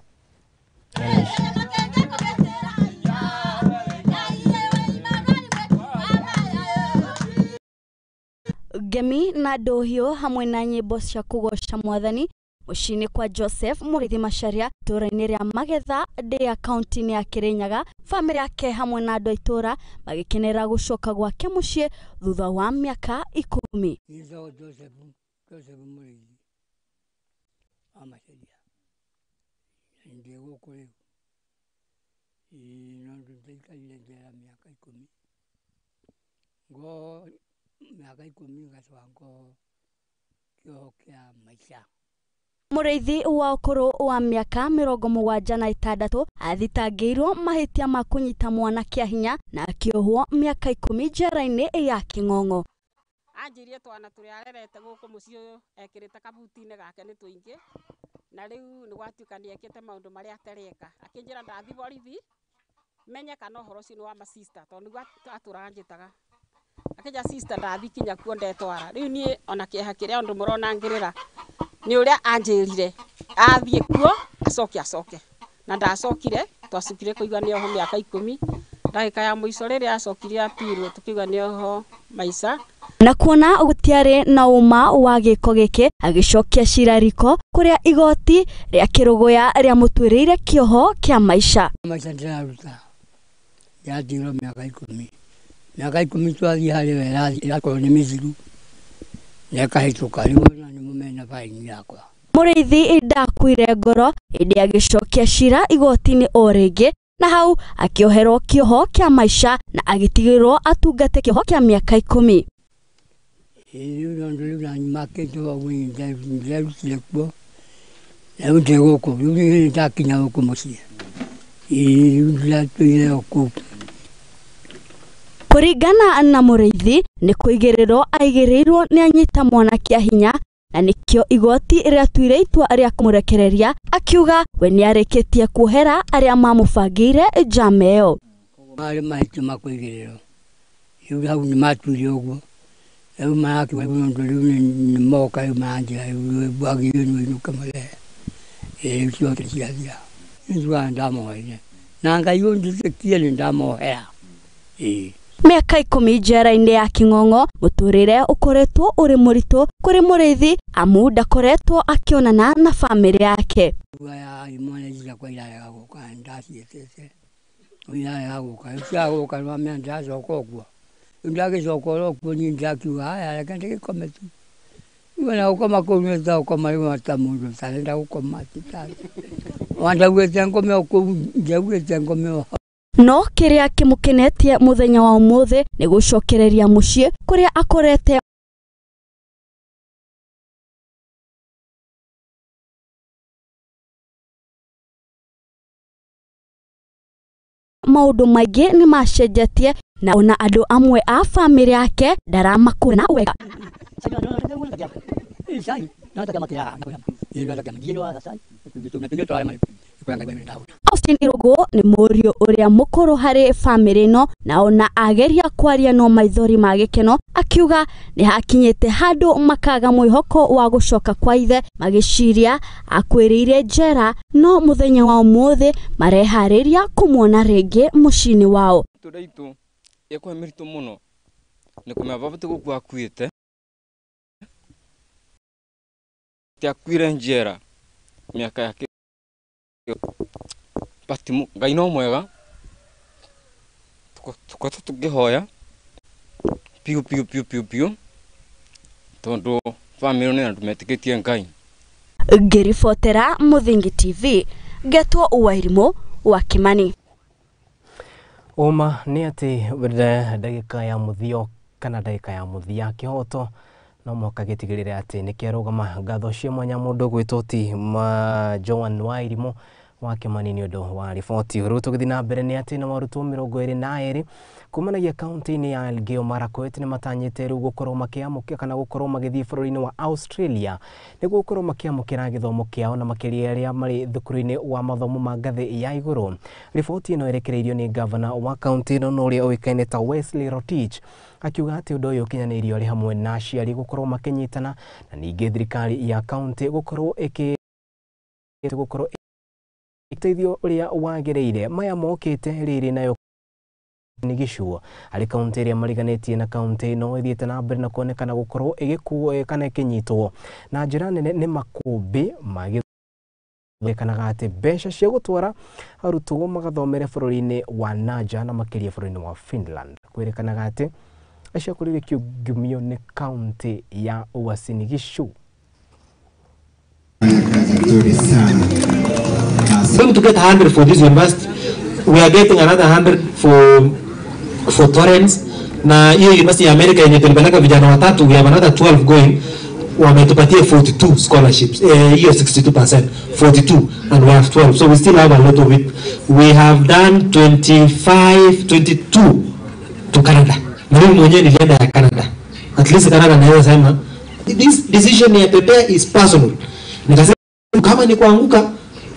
Ngemi na ndũhiũ hamwe na nyĩmbo cia kũgoca mwathani mũciĩ-inĩ kwa Joseph Mũrĩithi Macharia itũũra-inĩ rĩa Magetha Ndĩa kaunti-inĩ ya Kirinyaga, bamĩrĩ yake hamwe na andũ a itũũra magĩkenera gũcoka gwake mũciĩ thutha wa mĩaka 10. Nitho Joseph Mũrĩithi wa Macharia, ndĩ gũkũ rĩu, no ndaikarire njera mĩaka 10 ngo mĩaka 10 ngacoka ngo kĩoho kĩa maica. Mũrĩithi wa ũkũrũ wa mĩaka 76 athitangĩirwo mahĩtia ma kũnyita mwana kĩa hinya na akĩohwo mĩaka 10 njera-inĩ ya Kĩng'ong'o. Anjirie twana tũrĩa arerete gũkũ mũciĩ ũyũ ekĩrĩte kabuti-inĩ gake nĩ tũingĩ, na rĩu nĩ gwatuĩka nĩ ekĩte maũndũ marĩa atareka. Akĩnjĩra ndathi borithi menye kana ũhoro ũcio nĩ wa masista tondũ nĩguo atũranjĩtaga. Akĩnjĩra sister ndathi kinya kuo ndetwara. Rĩu niĩ ona kĩeha kĩrĩa ũndũ mũrona ngĩrĩra nĩ ũrĩa anjĩrire athiĩ kuo acoke acoke, na ndacokire. Twacokire kũigua nĩ oho mĩaka 10, ndagĩka ya mũico rĩrĩa acokire atirwo tũkĩigua nĩ oho maica. Na kuona gũtiarĩ na ũma wa gĩko gĩkĩ, agĩcokia cira riko kũrĩa igoti rĩa Kĩrũgũya rĩamũtuĩrĩire kĩoho kĩa maica. Maica ndĩraruta yathirwo mĩaka 10, mĩaka 10 twathiĩ harĩ we ĩrakorwo nĩ mĩthiru na ĩkahĩtũka, rĩu ona nĩ mũmena baini yakwa. Mũrĩithi ndakuire ngoro ĩndĩ agĩcokia cira igoti-inĩ o rĩngĩ, na hau akĩoherwo kĩoho kĩa maica na agĩtigĩrwo atungate kĩoho kĩa mĩaka 10. Rĩu tondũ rĩu nanyumakĩte ũguo nderutire kuo, rĩu ndĩ gũkũ, rĩu nĩ ndakinya gũkũ mũciĩ, rĩu ndiratũire o kũu. Kũringana na Mũrĩithi, nĩ kũigĩrĩrwo aigĩrĩirwo nĩ anyita mwana kĩa hinya na nĩkĩo igoti rĩatuire itua rĩa kũmũrekereria, akiuga we nĩarĩkĩtie kuohera arĩa mamũbangĩire njama ĩyo. Marĩ mahĩtia ma kũigĩrĩrwo, rĩu hau nĩ matuire ũguo, rĩu marakiuga tondũ rĩu nĩ moka rĩu maranjĩra rĩu wagĩrĩirwo nĩ ũinũke mũrehe, rĩu ciothe ciathira. Nĩ ndamoheire na Ngai ũnjĩtĩkie nĩ ndamohera. Mĩaka 10 njera-inĩ ya Kĩng'ong'o, mũtũrĩre ũkoretwo ũrĩ mũritũ kũrĩ Mũrĩithi amu ndakoretwo akĩonana na bamĩrĩ yake. Imwana ici ciakwa irarega gũka, ndaciĩtĩte irarega gũka, rĩu ciagũka nĩwamenya ndĩracoka ũguo, rĩu ndagĩcoka oro kuo niĩ ndĩrakiuga haya reke ndĩgĩkome tu. Rĩu ona gũkoma kũu nĩ ta gũkoma rĩu ta mũndũ ũtarenda gũkoma ona ndaugĩte ngome o kũu, ndiaugĩte ngome o. No kĩrĩa kĩmũkenetie mũthenya wa ũmũthĩ nĩ gũcokereria mũciĩ kũrĩa akorete maũndũ maingĩ nĩ macenjetie na ona andũ amwe a bamĩrĩ yake ndaramakũrana wega. Austin Irũngũ nĩ mũriũ ũrĩa mũkũrũ harĩ bamĩrĩ ĩno, na ona ageria kwaria no maithori ma gĩkeno, akiuga nĩ hakinyĩte handũ makaga mwĩhoko wa gũcoka kwa ithe, magĩciria akuĩrĩire njera, no mũthenya wa ũmũthĩ mareharĩria kũmuona rĩngĩ mũciĩ-inĩ wao. Itũra itũ ĩkwa mĩritũ mũno nĩ kũmenya baba ti gũkua akuĩte, ti akuire njera mĩaka yake, but Ngai no mwega, tũkoretwo tũkĩhoya piũ piũ piũ piũ piũ tondũ bamĩrĩ nĩ andũ metĩkĩtie Ngai. Ngĩribotera Mũthingi TV, ngetwo Wairimũ wa Kĩmani. Ũma nĩ atĩ ndagĩka ya mũthio kana ndagĩka ya mũthia kĩhoto no mũhaka gĩtigĩrĩre atĩ nĩ kĩarũgama. Ngatho cia mwanya mũndũ gwĩtwo ti Joan Wairimũ wa Kĩmani nĩ ũndũ wa riboti. Rĩu tũgĩthiĩ na mbere nĩ atĩ na arutwo 22 kumanagia kaunti-inĩ ya Elgeyo Marakwet nĩ matanyĩte rĩu gũkorwo makĩamũkĩra kana gũkorwo magĩthiĩ bũrũri-inĩ wa Australia nĩguo gũkorwo makĩamũkĩra gĩthomo kĩao na makĩria arĩa marĩ thukuru-inĩ wa mathomo ma ngathĩ ya igũrũ. Riboti ĩno ĩrekereirio nĩ gavana wa kaunti ĩno na ũrĩa ũĩkaine ta Wesley Rotich, akiuga atĩ ũndũ ũyũ ũkinyanĩirio arĩ hamwe na aciari gũkorwo makĩnyitana na ningĩ thirikari ya kaunti gũkorwo ĩteithio ũrĩa wagĩrĩire. Maya mokĩte rĩrĩ nayo nĩ gĩcuo harĩ kaunti ĩrĩa mariganĩtie na kaunti ĩno ĩthiĩte na mbere na kuonekana gũkorwo ĩgĩkuo kana ĩkĩnyitwo na njĩra nene nĩ makũmbĩ magĩkanaga atĩ mbeca cia gũtwara arutwo magathomere bũrũri-inĩ wa nanja na makĩria bũrũri-inĩ wa Finland. Kwĩrĩkanaga atĩ acio kũrĩ kĩungumio nĩ kaunti ya Uasin Gishu. Going to get 100 for this university. We are getting another 100 for Torrance. Na hiyo university ya America yenye tulipeleka vijana watatu, we have another 12 going. Wametupatia 42 scholarships, hiyo 62%, 42, and we have 12. So we still have a lot of it. We have done 25, 22 to Canada. Na mimi mwenyewe nilienda ya Canada. At least Canada naweza sema this decision ya Pepea is personal. Nikasema kama ni kuanguka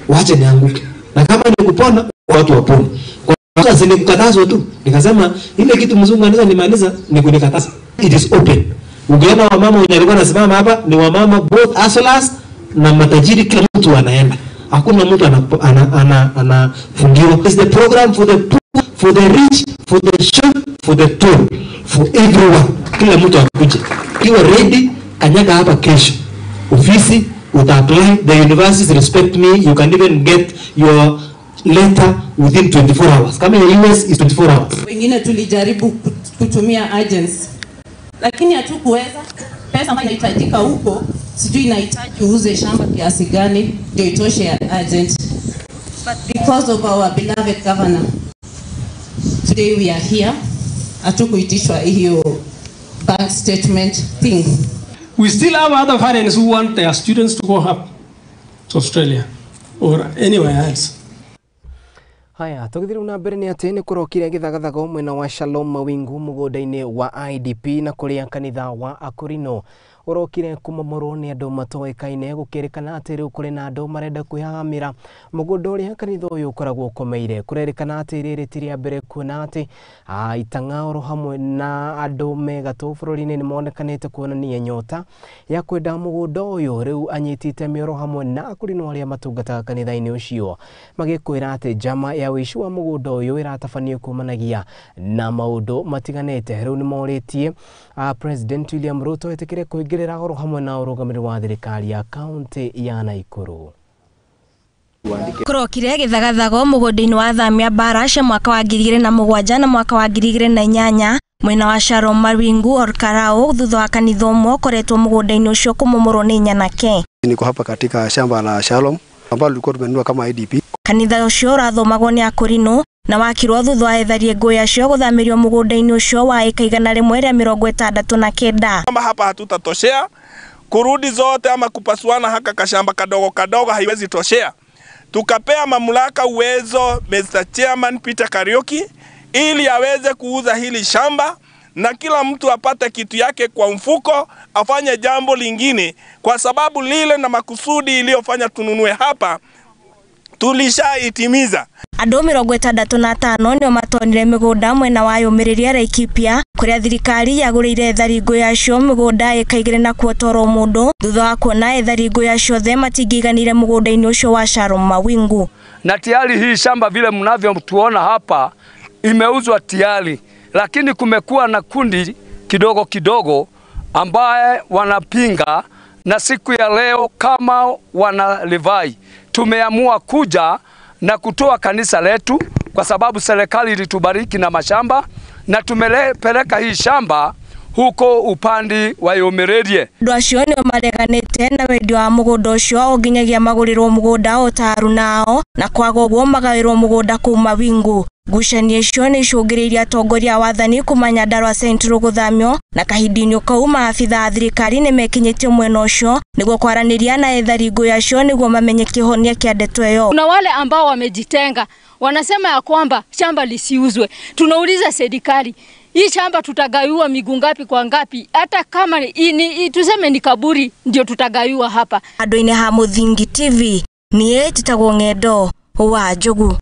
wache nianguke, na kama ni kupona watu wapone. Kwa sababu nilikatazwa tu, nikasema ile kitu mzungu anaweza nimaliza ni kunikataza. It is open. Ukiona wamama wenye walikuwa wanasimama hapa ni wamama both hustlers na matajiri, kila mtu anaenda. Hakuna mtu anafungiwa. It's the program for the poor, for the rich, for the short, for the tall, for everyone. Kila mtu akuje. Ukiwa ready, kanyaga hapa kesho. Ofisi uta apply, the universities respect me, you can even get your letter within 24 hours. Kama ya US is 24 hours. Wengine tulijaribu kutumia agents, lakini hatukuweza. Pesa ambayo inahitajika huko, sijui inahitaji uuze shamba kiasi gani ndio itoshe ya agent. But because of our beloved governor, today we are here. Hatukuitishwa hiyo bank statement thing. We still have other parents who want their students to go up to Australia or anywhere else. Haya, tũgĩthiĩ na mbere nĩ atĩ nĩ kũrokire gĩthagathago mwena wa Shalom Mawingu mũgũnda-inĩ wa IDP na kũrĩa kanitha wa Akorino ũrokire kũmomorwo nĩ andũ matoĩkaine, gũkĩrĩkana atĩ rĩu kũrĩ na andũ marenda kwĩhahamĩra mũgũnda ũrĩa kanitha ũyũ ũkoragwo ũkomeire. Kũrerĩkana atĩ rĩrĩ ti rĩa mbere kuona atĩ itang'a oro hamwe na andũ me gatũ bũrũri-inĩ nĩ monekanĩte kuonania nyota ya kwenda mũgũnda ũyũ. Rĩu anyitĩte mĩoro hamwe na Akorino arĩa matungataga kanitha-inĩ ũcio magĩkwĩra atĩ njama ya ũici wa mũgũnda ũyũ ĩratabanio kumanagia na maũndũ matiganĩte. Rĩu nĩ morĩtie President William Ruto etĩkĩre kũingĩrĩra oro hamwe na ũrũgamĩrĩri wa thirikari ya kaunti ya Nakuru. Kũrokire gĩthagathago mũgũnda-inĩ wa athamia mbara cia mwaka wa 2007 na mwaka wa 2008 mwena wa Shalom Mawingu Olkarau, thutha wa kanitha ũmwe ũkoretwo mũgũnda-inĩ ũcio kũmomorwo nĩ nyanake. Niko hapa katika shamba la Shalom ambalo lilikuwa tumenunua kama IDP. Kanitha ũcio ũrathomagwo nĩ Akorino na wakirwo thutha wa ethari ngũĩ acio gũthamĩrio mũgũnda-inĩ ũcio wa ĩka 169. Kama hapa hatutatoshea kurudi zote ama kupasuana haka kashamba kadogo kadogo haiwezi toshea. Tukapea mamlaka uwezo Mr. Chairman Peter Kariuki ili aweze kuuza hili shamba na kila mtu apate kitu yake kwa mfuko, afanye jambo lingine, kwa sababu lile na makusudi iliyofanya tununue hapa tulishaitimiza. Andũ 65 nĩo matonire mĩgũnda mwena wa Yũmĩrĩria Laikipia kũrĩa thirikari yagũrĩire ethari ngũĩ acio mĩgũnda ĩka 2 na kuotoro mũndũ thutha wa kuona ethari ngũĩ acio othe matingĩiganire mũgũnda-inĩ ũcio wa Shalom Mawingu. Na tayari hii shamba vile mnavyotuona hapa imeuzwa tayari, lakini kumekuwa na kundi kidogo kidogo ambaye wanapinga, na siku ya leo kama wana Livai tumeamua kuja na kutoa kanisa letu kwa sababu serikali ilitubariki na mashamba na tumepeleka hii shamba huko upande wa Yomererie. Andũ acio nĩo mareganĩte na wendia wa mũgũnda ũcio o nginyagia magũrĩrwo mũgũnda o ta aruna ao, na kwaga ũguo magaĩrwo mũgũnda kũu Mawingu. Ngucanio icio nĩ icũngĩrĩirie atongoria a wathani kuma Nyandarua Central gũthamio, na kahinda-inĩ kau maabitha a thirikari nĩ mekinyĩtie mwena ũcio nĩguo kwaranĩria na ethari ngũĩ acio nĩguo mamenye kĩhonia kĩa ndeto ĩyo. Kuna wale ambao wamejitenga wanasema ya kwamba shamba lisiuzwe. Tunauliza serikali, hii shamba tutagaiwa miguu ngapi kwa ngapi? Hata kama ni tuseme ni kaburi ndio tutagaiwa hapa. Andũ-inĩ ha Mũthingi TV niĩ njĩtagwo Ng'endo wa Njogu.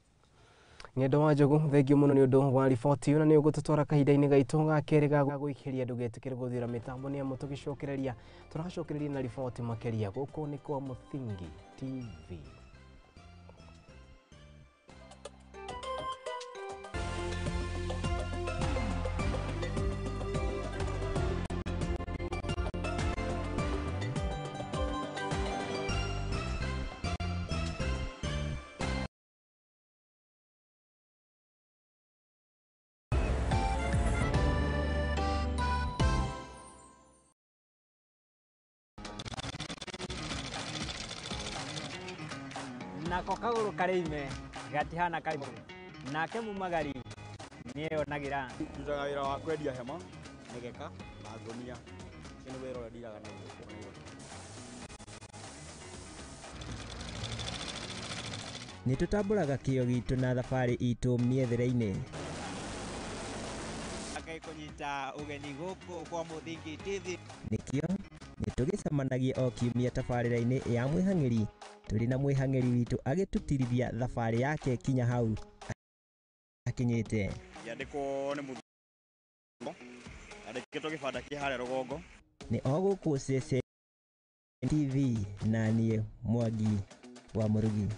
Ng'endo wa Njogu, thengiũ mũno nĩ ũndũ wa riboti ĩyo, na nĩ ũgũtũtwara kahinda-inĩ gaitũ ga kerĩ ga gũikĩria. Ndũgetĩkĩre gũthira mĩtambo nĩ amu tũgĩcokereria tũracokereria na riboti makĩria. Gũkũ nĩ kwa Mũthingi TV. Nako kagũrũ karĩime gatihana karimũ, nake mumagari nĩeyonagira. Ndutaga wĩra wa kwendia hema, mĩgeka na ngũnia. Nĩ wĩra ũrĩa ndiraga naguo gũkũ Nairobi. Nĩ tũtambũraga kĩo gitũ na thabarĩ itũ mĩethere-inĩ. Ngai kũnyita ũgeni gũkũ kwa Mũthingi TV. Nĩkĩo nĩ tũgĩcemanagia o kiumia tabarĩra-inĩ ya mwĩhang'ĩri tũrĩ na mwĩhang'ĩri witũ agĩtũtirithia thabarĩ yake kinya hau akinyĩte. Yandĩkwo nĩ mũthuri andĩkĩtwo gĩbanda kĩ harĩa rũgongo. Nĩ o gũkũ CCN TV na niĩ Mwangi wa Mũrugi.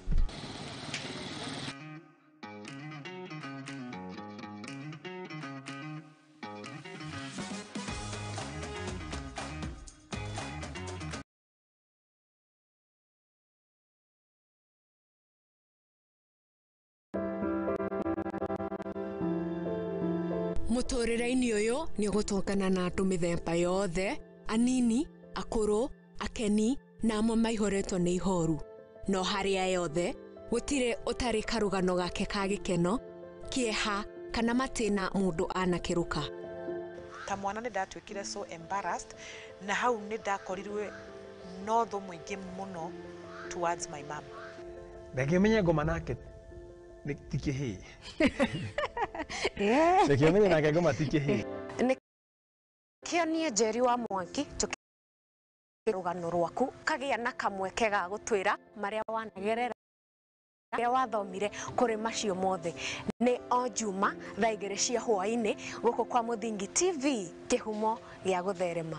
Mũtũrĩre-inĩ ũyũ nĩ ũgũtũngana na andũ mĩthemba yothe, anini, akũrũ, akeni na amwe maihũrĩtwo nĩ ihoru. No harĩ aya othe, gũtirĩ ũtarĩ karũgano gake ka gĩkeno, kĩeha kana matĩna mũndũ anakĩrũka. Ta mwana nĩ ndatuĩkire so embarrassed na hau nĩ ndakorirwe no thũ mũingĩ mũno towards my mom. Reke menye ngoma nake nĩ ti kĩhĩĩ. Reke menye nake ngoma ti kĩhĩĩ. Nĩkĩo niĩ Njeri wa Mwangi rũgano rwaku kagĩa na kamweke ga gũtwĩra marĩa wanagerera marĩa wathomire kũrĩ macio mothe. Nĩ o Juma thaa 2 cia hwaĩ-inĩ gũkũ kwa Mũthingi TV, kĩhumo gĩa gũtherema.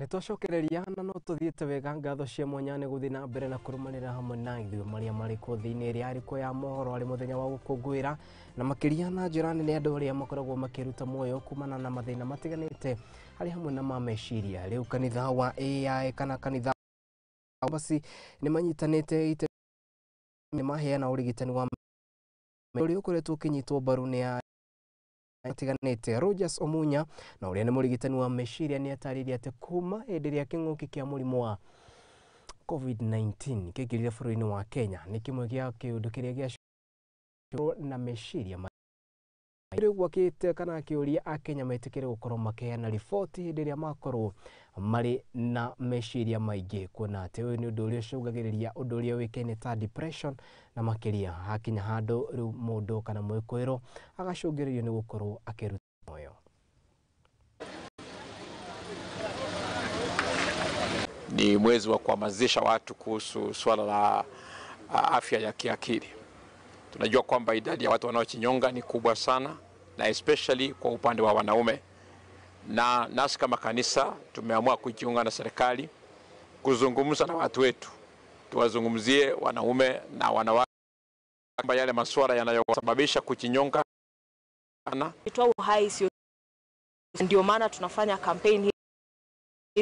Nĩtwacokereria na no tũthiĩte wega ngatho cia mwanya nĩ gũthiĩ na mbere na kũrũmanĩra hamwe na ithuĩ marĩa marĩ kuo thĩinĩ ĩrĩa arĩ ya mohoro arĩ mũthenya wa gũkũngũĩra na makĩria na njĩra nene andũ arĩa makoragwo makĩruta muoyo kumana na mathĩna matiganĩte harĩ hamwe na ma meciria. Rĩu kanitha wa AI kana kanitha basi nĩ manyitanĩte ite nĩ maheana ũrigitani wa ũrĩa ũkoretwo ũkĩnyitwo mbaru nĩ atiganĩte. Rogers Omunya na ũrĩa nĩ mũrigitani wa meciria nĩ atarĩirie atĩ kuma hĩndĩ ĩrĩa kĩng'ũki kĩa mũrimũ wa COVID-19 kĩingĩrire bũrũri-inĩ wa Kenya nĩ kĩmwe gĩa kĩũndũ kĩrĩa gĩa na meciria rĩu gwakĩte kana akĩũria akenya metĩkĩre gũkorwo makĩheana riboti hĩndĩ ĩrĩa makorwo marĩ na meciria maingĩ, kuona atĩ ũyũ nĩ ũndũ ũrĩa ũcũngagĩrĩria ũndũ ũrĩa ũĩkaine ta depression na makĩria hakinya handũ rĩu mũndũ kana mwĩkũĩrwo agacũngĩrĩrio nĩ gũkorwo akĩruta muoyo. Ni mwezi wa kuhamasisha watu kuhusu swala la afya ya kiakili. Tunajua kwamba idadi ya watu wanaojinyonga ni kubwa sana, na especially kwa upande wa wanaume. Na nasi kama kanisa tumeamua kujiunga na serikali kuzungumza na watu wetu, tuwazungumzie wanaume na wanawake kwamba yale masuala yanayosababisha kujinyonga. Kutoa uhai sio, ndio maana tunafanya campaign hii.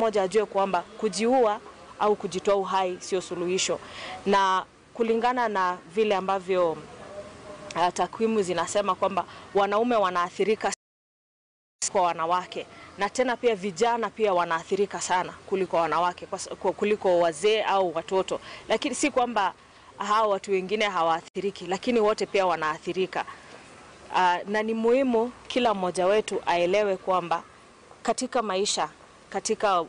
Moja ajue kwamba kujiua au kujitoa uhai sio suluhisho, na kulingana na vile ambavyo takwimu zinasema kwamba wanaume wanaathirika kwa wanawake, na tena pia vijana pia wanaathirika sana kuliko wanawake, kuliko wazee au watoto. Lakini si kwamba hao watu wengine hawaathiriki, lakini wote pia wanaathirika. Na ni muhimu kila mmoja wetu aelewe kwamba katika maisha, katika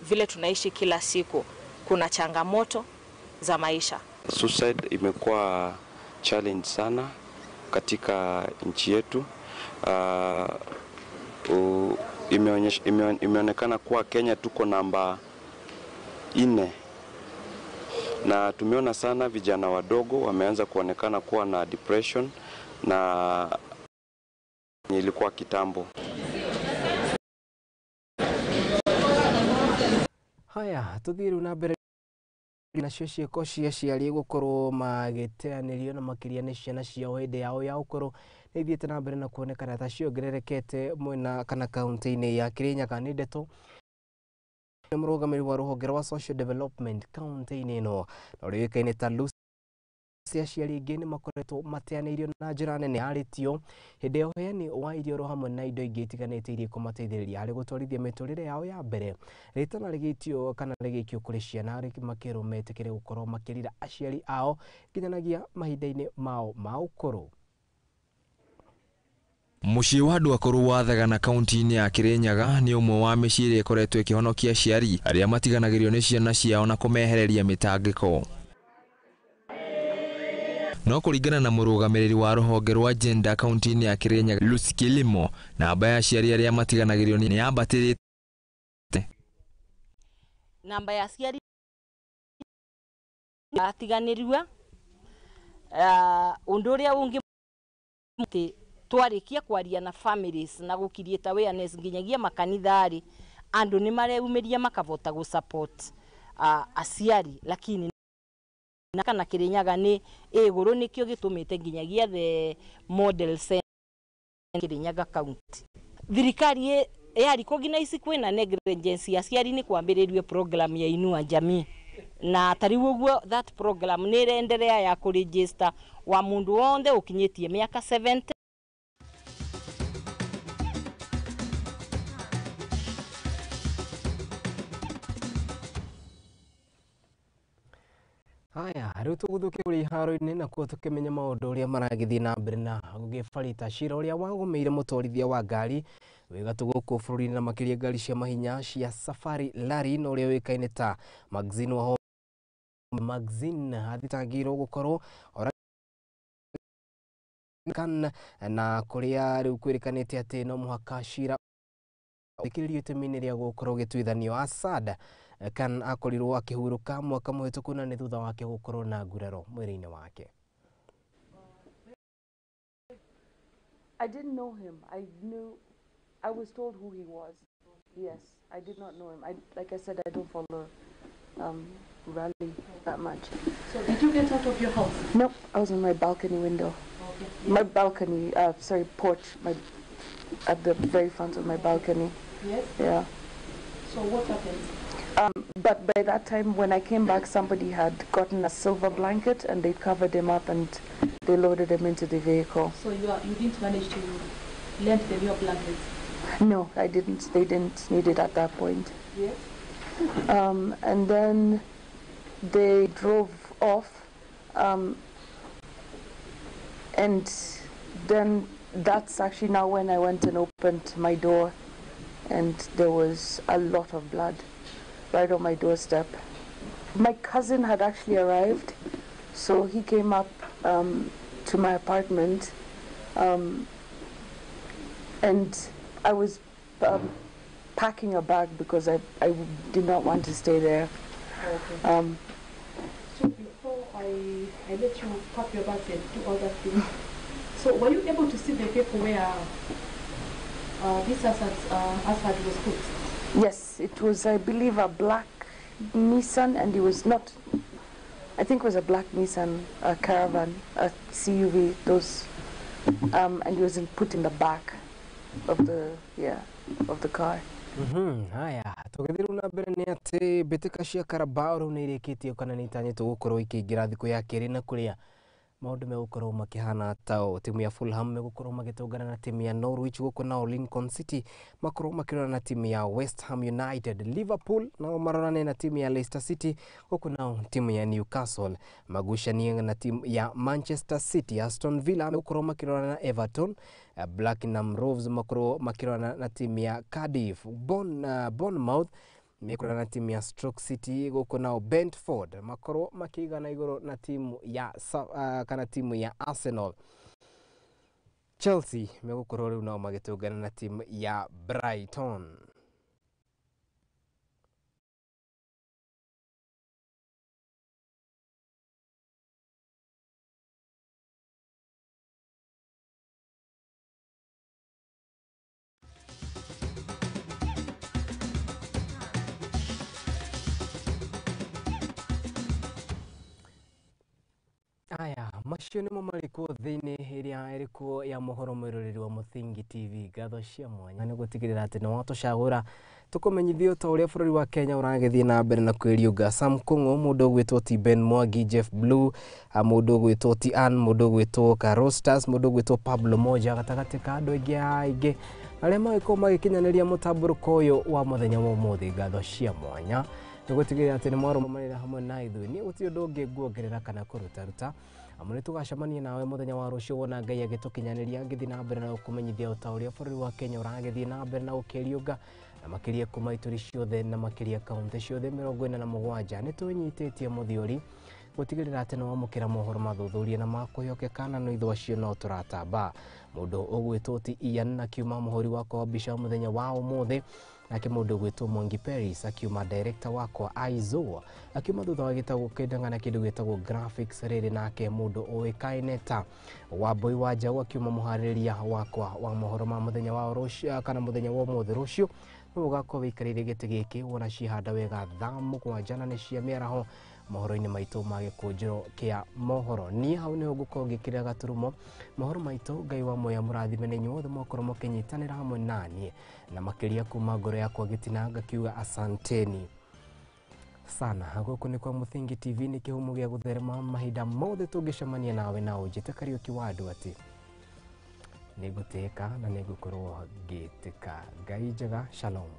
vile tunaishi kila siku, kuna changamoto za maisha. Suicide imekuwa challenge sana katika nchi yetu. Imeonekana kuwa Kenya tuko namba 4, na tumeona sana vijana wadogo wameanza kuonekana kuwa na depression na ilikuwa kitambo. Haya, tuthiĩ na mbere nacio ciĩko cia aciari gũkorwo magĩteanĩrio na makĩria nĩ ciana ciao hĩndĩ yao ya ũkũrũ nĩ ithiĩte na mbere na kuonekana ta ciongererekete mwena kana kaunti-inĩ ya Kirinyaga. Nĩ ndeto Mũrũgamĩrĩri wa rũhonge rwa Social Development kaunti-inĩ ĩno na ũrĩa ũĩkaine ta Lucy, aciari aingĩ nĩ makoretwo mateanĩirio na njĩra nene arĩtio hĩndĩ ya ũheani wa irio oro hamwe na indo ingĩ itiganĩte iria ikũmateithĩrĩria harĩ gũtwarithia mĩtũrĩre yao ya mbere. Rĩtana rĩgĩtio kana rĩgĩikio kũrĩ ciana makĩrwo metĩkĩre gũkorwo makĩrira aciari ao nginyanagia mahinda-inĩ mao ma ũkũrũ. Mũciĩ wa andũ akũrũ wa Thagana kaunti-inĩ ya Kirinyaga nĩ ũmwe wa mĩciĩ ĩrĩa ĩkoretwo ĩkĩhonokia aciari arĩa matiganagĩrio nĩ ciana ciao na kũmehereria mĩtangĩko. No kũringana na mũrũgamĩrĩri wa rũhonge rwa gender kaunti-inĩ ya Kirinyaga Lucy Kilimo, namba ya aciari arĩa matiganagĩrio nĩ yambatĩrĩte. Namba ya aciari atiganĩrua ũndũ ũrĩa ũngĩ twarikia kwaria na families na gũkiriĩta awareness nginyagia makanitha-rĩ, andũ nĩ mareumiria makavota gũ support aciari, lakini na kana Kirinyaga nĩ ĩgũrũ nĩkĩo gĩtũmĩte nginyagia the model center Kirinyaga county. Thirikari ya recognize kwĩna negligence ya aciari nĩ kwambĩrĩrio program ya Inua Jamii, na tariu ũguo that program nĩ ĩrenderea ya kũregister wa mũndũ wothe ũkinyĩtie mĩaka 70. Haya, rĩu tũgũthũkia kũrĩ iharo-inĩ na kuo tũkĩmenya maũndũ ũrĩa maragĩthiĩ na mbere na gũgĩbarita cira ũrĩa wagũmĩire mũtwarithia wa ngari wĩ gatũ gũkũ bũrũri-inĩ na makĩria ngari cia mahinya cia Safari Rally na ũrĩa ũĩkaine ta Maxine wa Maxine athitangĩirwo gũkorwo kan na kũrĩa rĩu kwĩrĩkanĩte atĩ no mũhaka cira thikĩrĩrio itemi-inĩ rĩa gũkorwo gĩtuithanio. Asad Khan akorirwo akĩhurũka mwaka mũhĩtũku na nĩ thutha wake gũkorwo na nguraro mwĩrĩ-inĩ wake. I didn't know him. I was told who he was. Yes, I did not know him. Like I said, I don't follow rally that much. So did you get out of your house? Nope, I was on my balcony window. Okay. My balcony, sorry, porch, at the very front of my balcony. Yes? Yeah. So what happened? But by that time, when I came back, somebody had gotten a silver blanket and they covered him up and they loaded him into the vehicle. So you didn't manage to lend them your blankets? No, I didn't. They didn't need it at that point. Yes. And then they drove off, and then that's actually now when I went and opened my door, and there was a lot of blood right on my doorstep. My cousin had actually arrived, so he came up to my apartment, and I was packing a bag because I did not want to stay there. Okay. So before I let you pack your bags and do all that thing, so were you able to see the vehicle where this Asad was put? Yes, it was, I believe, a black Nissan, and it was not, I think it was a black Nissan, a Caravan, a CUV, those, and it was put in the back of the, yeah, of the car. Haya, tũgĩthiĩ na mbere nĩ atĩ mbĩtĩka cia Carabao rĩu nĩ irĩkĩtie kana nĩ itanyĩtwo gũkorwo ikĩingĩra thikũ ya kerĩ na kũrĩa maũndũ megũkorwo makĩhana ta timu ya Fulham megũkorwo magĩtũngana na timu ya Norwich, gũkũ nao Lincoln City makorwo makĩrorana na timu ya West Ham United. Liverpool nao marorane na timu ya Leicester City, gũkũ nao timu ya Newcastle magucanie na timu ya Manchester City. Aston Villa megũkorwo makĩrorana na Everton, Blackburn Rovers makorwo makĩrorana na timu ya Cardiff, Bournemouth mekũrorana na timu ya Stoke City, gũkũ nao Brentford makorwo makĩigana igũrũ na timu ya kana timu ya Arsenal. Chelsea megũkorwo rĩu nao magĩtũngana na timu ya Brighton. Aya, Macio nĩmo marĩkuo thĩinĩ ĩrĩa ĩrĩkuo ya mohoro mwĩroreri wa Mũthingi TV. Ngatho cia mwanya nĩ gũtigĩrĩra atĩ nĩ watũcagũra tũkũmenyithio ta ũrĩa bũrũri wa Kenya ũragĩthiĩ na mbere na kwĩriũnga. Sam Kung'u, mũndũ ũgwĩtwo T Ben Mwangi, Jeff Blue, mũndũ ũgwĩtwo T Ann, mũndũ ũgwĩtwo Carostas, mũndũ ũgwĩtwo Pablo Moja, gatagatĩ ka andũ aingĩ aingĩ arĩa magĩkorwo magĩkinyanĩria mũtambũrũko ũyũ wa mũthenya wa ũmũthĩ. Ngatho cia mwanya nĩ gũtigĩrĩra atĩ nĩ mwarũmanĩra hamwe na ithuĩ. Niĩ gũtirĩ ũndũ ũngĩ nguongerera kana kũrutaruta, amu nĩ tũgacemania nawe mũthenya wa rũciũ wona Ngai agĩtũkinyanĩria, ngĩthiĩ na mbere na gũkũmenyithia o ta ũrĩa bũrũri wa Kenya ũragĩthiĩ na mbere na gũkĩriũnga, na makĩria kuma ituri ciothe na makĩria kaunti ciothe 47. Nĩ twĩnyitĩtie mũthiori gũtigĩrĩra atĩ nĩ wamũkĩra mohoro mathuthurie na makwĩhokeka, na nĩ ithuĩ acio no tũratamba. Mũndũ ũgwĩtwo ti Ian akiuma mũhũri wakwa wa mbica mũthenya wa ũmũthĩ, nake mũndũ ũgwĩtwo Mwangi Paris akiuma director wakwa Aizo akiuma thutha wa gĩtagwo kĩndang'ana kĩndũ gĩtagwo graphics rĩrĩ, nake mũndũ ũĩkaine ta Wambui wa Njaũ akiuma mũharĩrĩria wakwa wa mohoro ma mũthenya wa rũciũ kana mũthenya wa ũmũthĩ. Rũciũ nĩwe ũgakorwo wĩikarĩire gĩtĩ gĩkĩ wona cihanda wega thaa 7 na nĩ cia mĩaraho mohoro-inĩ maitũ ma gĩkũnjĩro kĩa mohoro. Niĩ hau nĩho ngũkorwo ngĩkĩrĩra gaturumo mohoro maitũ. Ngai wa muoya mũrathime nĩ inyuothe mwakorwo mũkĩnyitanĩra hamwe naniĩ, na makĩria kuma ngoro yakwa gĩtina ngakiuga asanteni sana. Gũkũ nĩ kwa Mũthingi TV, nĩ kĩhumo gĩa gũtherema mahinda mothe tũngĩcemania nawe, na ũnjĩte Kariũki wa andũ atĩ nĩngũtĩĩka na nĩngũkorwo ngĩtĩka. Ngai njega, shalom.